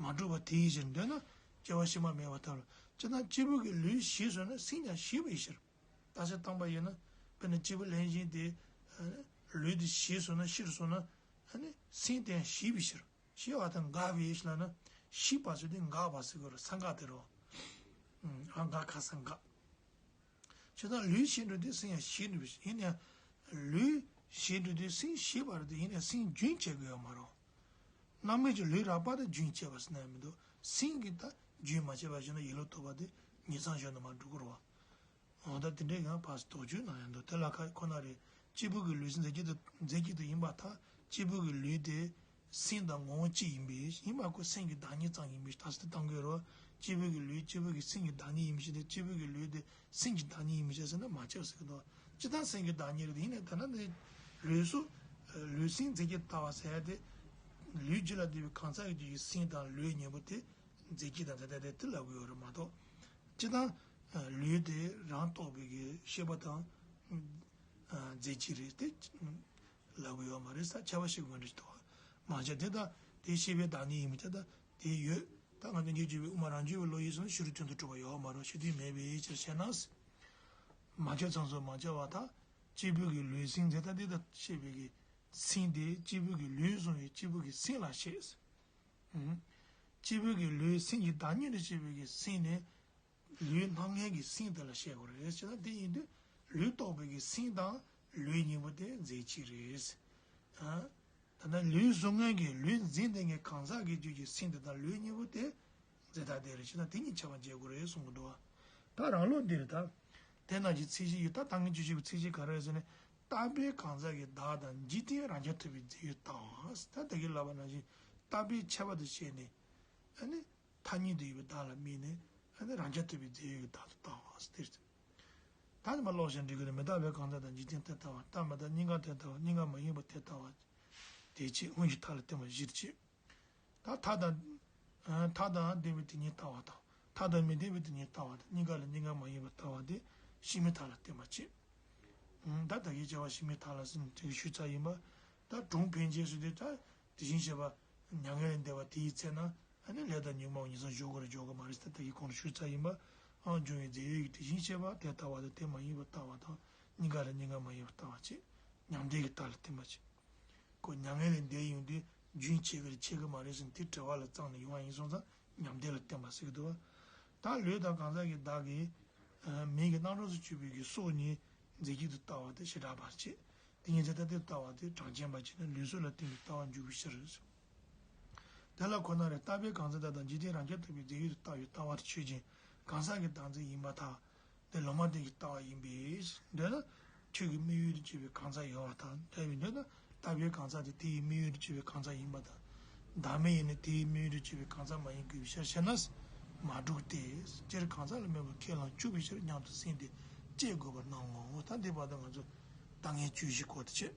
མ་གྲུབ་པ་དེའི་ཕྱིར་འདོད་ན་སྐྱེ་བ་ཕྱི་མ་མེད་པར་ཐལ། ཅི་ལྟར་སྐྱེས་བུ་གི་ལུས་ཞིག་སོང་ན་སེམས་ཀྱང་ཞིག་པའི་ཕྱིར། རྟགས་གསལ་བཏང་པ་ཡིན་ན། དཔེར་ན་སྐྱེས་བུ་ལྷན་ཅིག་དེ། ལུས་དེ་ཞིག་སོང་ན་ཤི་སོང་ན། ཨ་ནི་སེམས་དེ་ཡང་ཞིག་པའི་ཕྱིར། ཞིག་པ་དང་འགག་པའི་ཕྱིར་ལབ་ན། ཞིག་པ་ཟེར་དུས་འགག་པ་ཟེར་དགོས་རེད། ས་འགག་དེ་རེད། ཨ་འགག་ག་ས་འགག་ཇི་ལྟར་ལུས་ཞིག་འགྲོ་དུས་སེམས་ཡང་ཞིག་འགྲོ་བའི་ཕྱིར། ཡིན་ན་ཡང་། ལུས་ཞིག་འགྲོ་དུས་སེམས་ཞིག་པ་རེད་དེ་ཡིན་ན་ཡང་སེམས་རྒྱུན་ཆད་དགོས་ཡོད་མ་རེད། རྣམ་སྨིན་གྱི་ལུས་རགས་པ་དང་རྒྱུན་ཆད་པ་ཟེར་ན་ཡང་མི་འདུག་སེམས་ཀྱི་ད་རྒྱུན་མ་ཆད་པ་ཞིག་ན་ཡིད་ལུས་ཐོབ་པ་དེ་ཉིང་མཚམས་གཞན་དུ་མར་འགྲོ་གི་རེད་བ། འོ་ད་དེ་འདྲའི་ཡང་ཕར་དོགས་གཅོད་གནང་ཡང་འདུག་དེ་ལ་ཁ་ཁོ་ན་རེད། སྐྱེས་བུ་གི་ལུས་སེམས་རྫས་ཀྱི་དུ་རྫས་ཀྱི་དུ་ཡིན་པར་ཐལ། སྐྱེས་བུ་གི་ལུས་དེ། སེམས་དང་ངོ་བོ་གཅིག་ཡིན་པས་ཡིན་པ་ཁོ་སེམས་ཀྱི་བདག་ཉིད་ཙམ་ཡིན་པས་ད་སྲིད་དུ་གཏང་དགོས་རོ། སྐྱེས་བུ་གི་ལུས་སྐྱེས་བུ་གི་སེམས་ཀྱི་བདག་ཉིད་ཡིན་པའི་ཕྱིར་ཏེ་སྐྱེས་བུ་གི་ལུས་དེ་སེམས་ཀྱི་བདག་ཉིད་ཡིན་པའི་ཕྱིར་ཟེར་ན་མ་ཁྱབ་ཟེར་གི་འདུག་སྤྱིར་བཏང་སེམས་ཀྱི་བདག་ཉིད་རེད་ཡིན་ནའི་ད་ལྟ་འདི་ལུས་སུ། ལུས་སེམས་རྫས་ཀྱི་ལྟ་བ་ཟེར་ཡ་དེ། ལུས་རྒྱུད་ལ་ལྡན་པའི་གང་ཟག་གི་རྒྱུད་ཀྱི་སེམས་དང་ལུས་གཉིས་པོ་དེ། རྫས་ཀྱི་དང་ད་ལྟ་དེ་དེ་ལབ་གི་ཡོད་རེད་མ་གཏོགས། སྤྱིར་བཏང་། ལུས་དེ་རང་རྟོགས་པའི་གི་ཤེས་པ་དང་། རྫས་ཀྱི་རེད་དེ། ལབ་གི་ཡོད་མ་རེད་ས་ཁྱད་པར་ཤེས་དགོས་འདྲ་ཞིག་འདུག་མ་བྱས་དེ་ད་དེ་ཤེས་པའི་བདག་ཉིད་ཡིན་པ་དེ་ད་དེ་ཡོད། ད་ང་ཚོ་སྙིང་རྗེ་བའི་དབུ་མ་རང་རྒྱུད་པའི་བློ་ཡིས་སོ་ན་ཕྱི་རོལ་དོན་དུ་གྲུབ་པ་ཡོད་མ་རེད། ཕྱི་དོན་མེད་པའི་ཕྱིར་ཞེ་ན། མ་བྱས་ཙམ་སོགས་མ་བྱས་པ་དག་གཅིག་པུ་གི་ལུས་སེམས་ཟེར་ད་དེ་ད་ཤེས་པའི་གི་སེམས་དེ་གཅིག་པུ་གི་ལུས་བཟུང་བའི་གཅིག་པུ་གི་སེམས་ལ་བཤད། ཨུམ། གཅིག་པུ་གི་ལུས་སེམས་ཀྱི་བདག་ཉིད་དུ་བྱེད་པའི་གི་སེམས་ནི། ལུས་སྣང་མཁན་གྱི་སེམས་དེ་ལ་བཤད་དགོས་རེད། བྱས་ན་དེ་ཡིན་དུས་ལུས་རྟོགས་པའི་གི་སེམས་དང་ལུས་གཉིས་པོ་དེ་རྫས་གཅིག་རེད། ཨ། ད་ལྟ་ལུས་བཟུང་མཁན་གྱི་ལུས་འཛིན་བསྡད་མཁན་གང་ཟག་གི་རྒྱུད་ཀྱི་སེམས་དེ་དང་ལུས་གཉིས་པོ་དེ་རྫས་བདག་དེ་རེད། བྱས་ན་དེ་གཉིས་ཁྱད་པར་འབྱེད་དགོས་རེད་གསུང་གི་འདུག་བ། ད་རང་ལུགས་འདིར་ད་དེ་ནང་གི་ཚིག་གཞི་ཡོད། ད་ད་ངས་བརྗོད་བཞིན་པའི་ཚིག་གཞི་ག་རེ་རེད་ཟེར་ན། བཏགས་པའི་གང་ཟག་གི་བདག་དང་འཇིག་རྟེན་རང་རྐྱ་ཐུབ་པའི་རྫས་ཡོད་བཏགས་པ། ད་ད་གིན་ལབ་པ་ནང་བཞིན་བཏགས་པའི་ཁྱད་པར་དུ་བྱས་ནས། ཨ་ནི། ཐ་སྙད་དུ་ཡོད་པའི་བདག་ལ་དམིགས་ནས། ཨ་ནི་རང་རྐྱ་ཐུབ་པའི་རྫས་ཡོད་ཀྱི་བདག་ཏུ་བཏགས་པ་སྟེ། ད་ནི་མ་ཀློག་ཞིང་འབྲི་དགོས་ནི། མི་རྟག་པའི་གང་ཟག་དང་འཇིག་རྟེན་དེ་ལྟ་བ། རྟག་མི་རྟག་གཉིས་ཀ་དེ་ལྟ་བ། གཉིས་ཀ་མ་ཡིན་པ་དེ་ལྟ་བ། དེ་ཕྱིར་དངོས་གཞི་མཐའ་ལ་བརྟེན་པ་བཞིར་བྱེད། ད་མཐའ་དང་། མཐའ་དང་ལྡན་པའི་དེ་ཉིད་ལྟ་བ་དང་། མཐའ་དང་མི་ལྡན་པའི་དེ་ཉིད་ལྟ་བ་དང་། གཉིས་ཀ་ལ་གཉིས་ཀ་མ་ཡིན་པ་ལྟ་བ་དེ་ཕྱི་མའི་མཐའ་ལ་བརྟེན་པ་བྱེད། ད་ད་གིན་བྱ་བ་ཕྱི་མའི་མཐའ་ལ་ཟེར་ནས་དེ་ཞུས་ཚར་ཡིན་པ། ད་གྲོང་ཕན་ཆད་སུ་དེ་ད། དེ་བཞིན་གཤེགས་པ་མྱ་ངན་ལས་འདས་པ་དེའི་ཚེ་ན་ཨ་ནི་ལས་དང་ཉོན་མོངས་ཉེས་བྱས་འཇོག་དགོས་རེད་འཇོག་དགོས་མ་རེད་ཟེར་ད་གིན་གོང་དུ་ཞུས་ཚར་ཡིན་པ། ཨང་འབྱུང་བའི་རྫས་ཡོད་ཀྱི་དེ་བཞིན་གཤེགས་པ་དེ་ལྟ་བ་དང་དེ་མ་ཡིན་པ་ལྟ་བ་དང་གཉིས་ཀ་ལ་གཉིས་ཀ་མ་ཡིན་པ་ལྟ་བ་བྱེད། མྱང་འདས་ཀྱི་མཐའ་ལ་བརྟེན་པ་བྱེད། ཁོ་མྱ་ངན་ལས་འདས་ཡོང་དུས་རྒྱུན་ཆད་ཀྱི་རེད་ཆད་ཀྱི་མ་རེད་ཟེར་ནས་དེ་དྲི་བ་ལ་བརྩམས་ནས་ཡོང་བ་ཡིན་སོང་ཙང་མྱང་འདས་ལ་བརྟེན་པ་ཟེར་གྱི་འདུག་བ། ད་ལུས་དང་གང་ཟག་གི་བདག་གི་མིང་གི་རྣམ་གྲངས་སུ་གྱུར་པའི་གི་སྲོག་གཉིས་རྫས་གཅིག་ཏུ་ལྟ་བ་དེ་བྱེ་བྲག་པར་བྱེད། དེ་ཉིད་ཚེ་ལྟ་དེ་ལྟ་བ་དེ་གྲངས་ཅན་པར་བྱེད་ན་ལུས་སྲོག་ལ་བརྟེན་པའི་ལྟ་བ་འཇུག་པའི་ཕྱིར། དེ་ལ་ཁོ་ན་རེ་བཏགས་པའི་གང་ཟག་དག་དང་འཇིག་རྟེན་རང་རྐྱ་ཐུབ་པའི་རྫས་ཡོད་དུ་བཏགས་པའི་ལྟ་བ་དེ་ཆོས་ཅན། གང་ཟག་གི་བདག་འཛིན་ཡིན་པར་ཐལ། དེ་ལུང་མ་བསྟན་གྱི་ལྟ་བ་ཡིན་པས། འདོད་ན། ཆོས་ཀྱི་དམིགས་ཡུལ་དུ་གྱུར་པའི་གང་ཟག་ཡོད་པར་ཐལ། འདོད་པའི་འདོད་ན་བཏགས་པའི་གང་ཟག་དེ་དེ་ཡི་དམིགས་ཡུལ་དུ་གྱུར་པའི་གང་ཟག་ཡིན་པར་ཐལ། བདག་མེད་ཡིན་ན་དེ་ཡི་དམིགས་ཡུལ་དུ་གྱུར་པའི་གང་ཟག་མ་ཡིན་དགོས་པའི་ཕྱིར་ཞེ་ན། མ་གྲུབ་སྟེ། སྤྱིར་གང་ཟག་ལ་དམིགས་པ་ཁས་བླངས་འཇུག་པའི་ཕྱིར་སྙམ་དུ་སེམས་དེ་དཔྱད་དགོས་པར་སྣང་ངོ་། ད་འདི་བར་དུ་ང་ཚོ་ལྟ་ངན་བཅུ་བཞི་སྐོར་དུ་བྱས།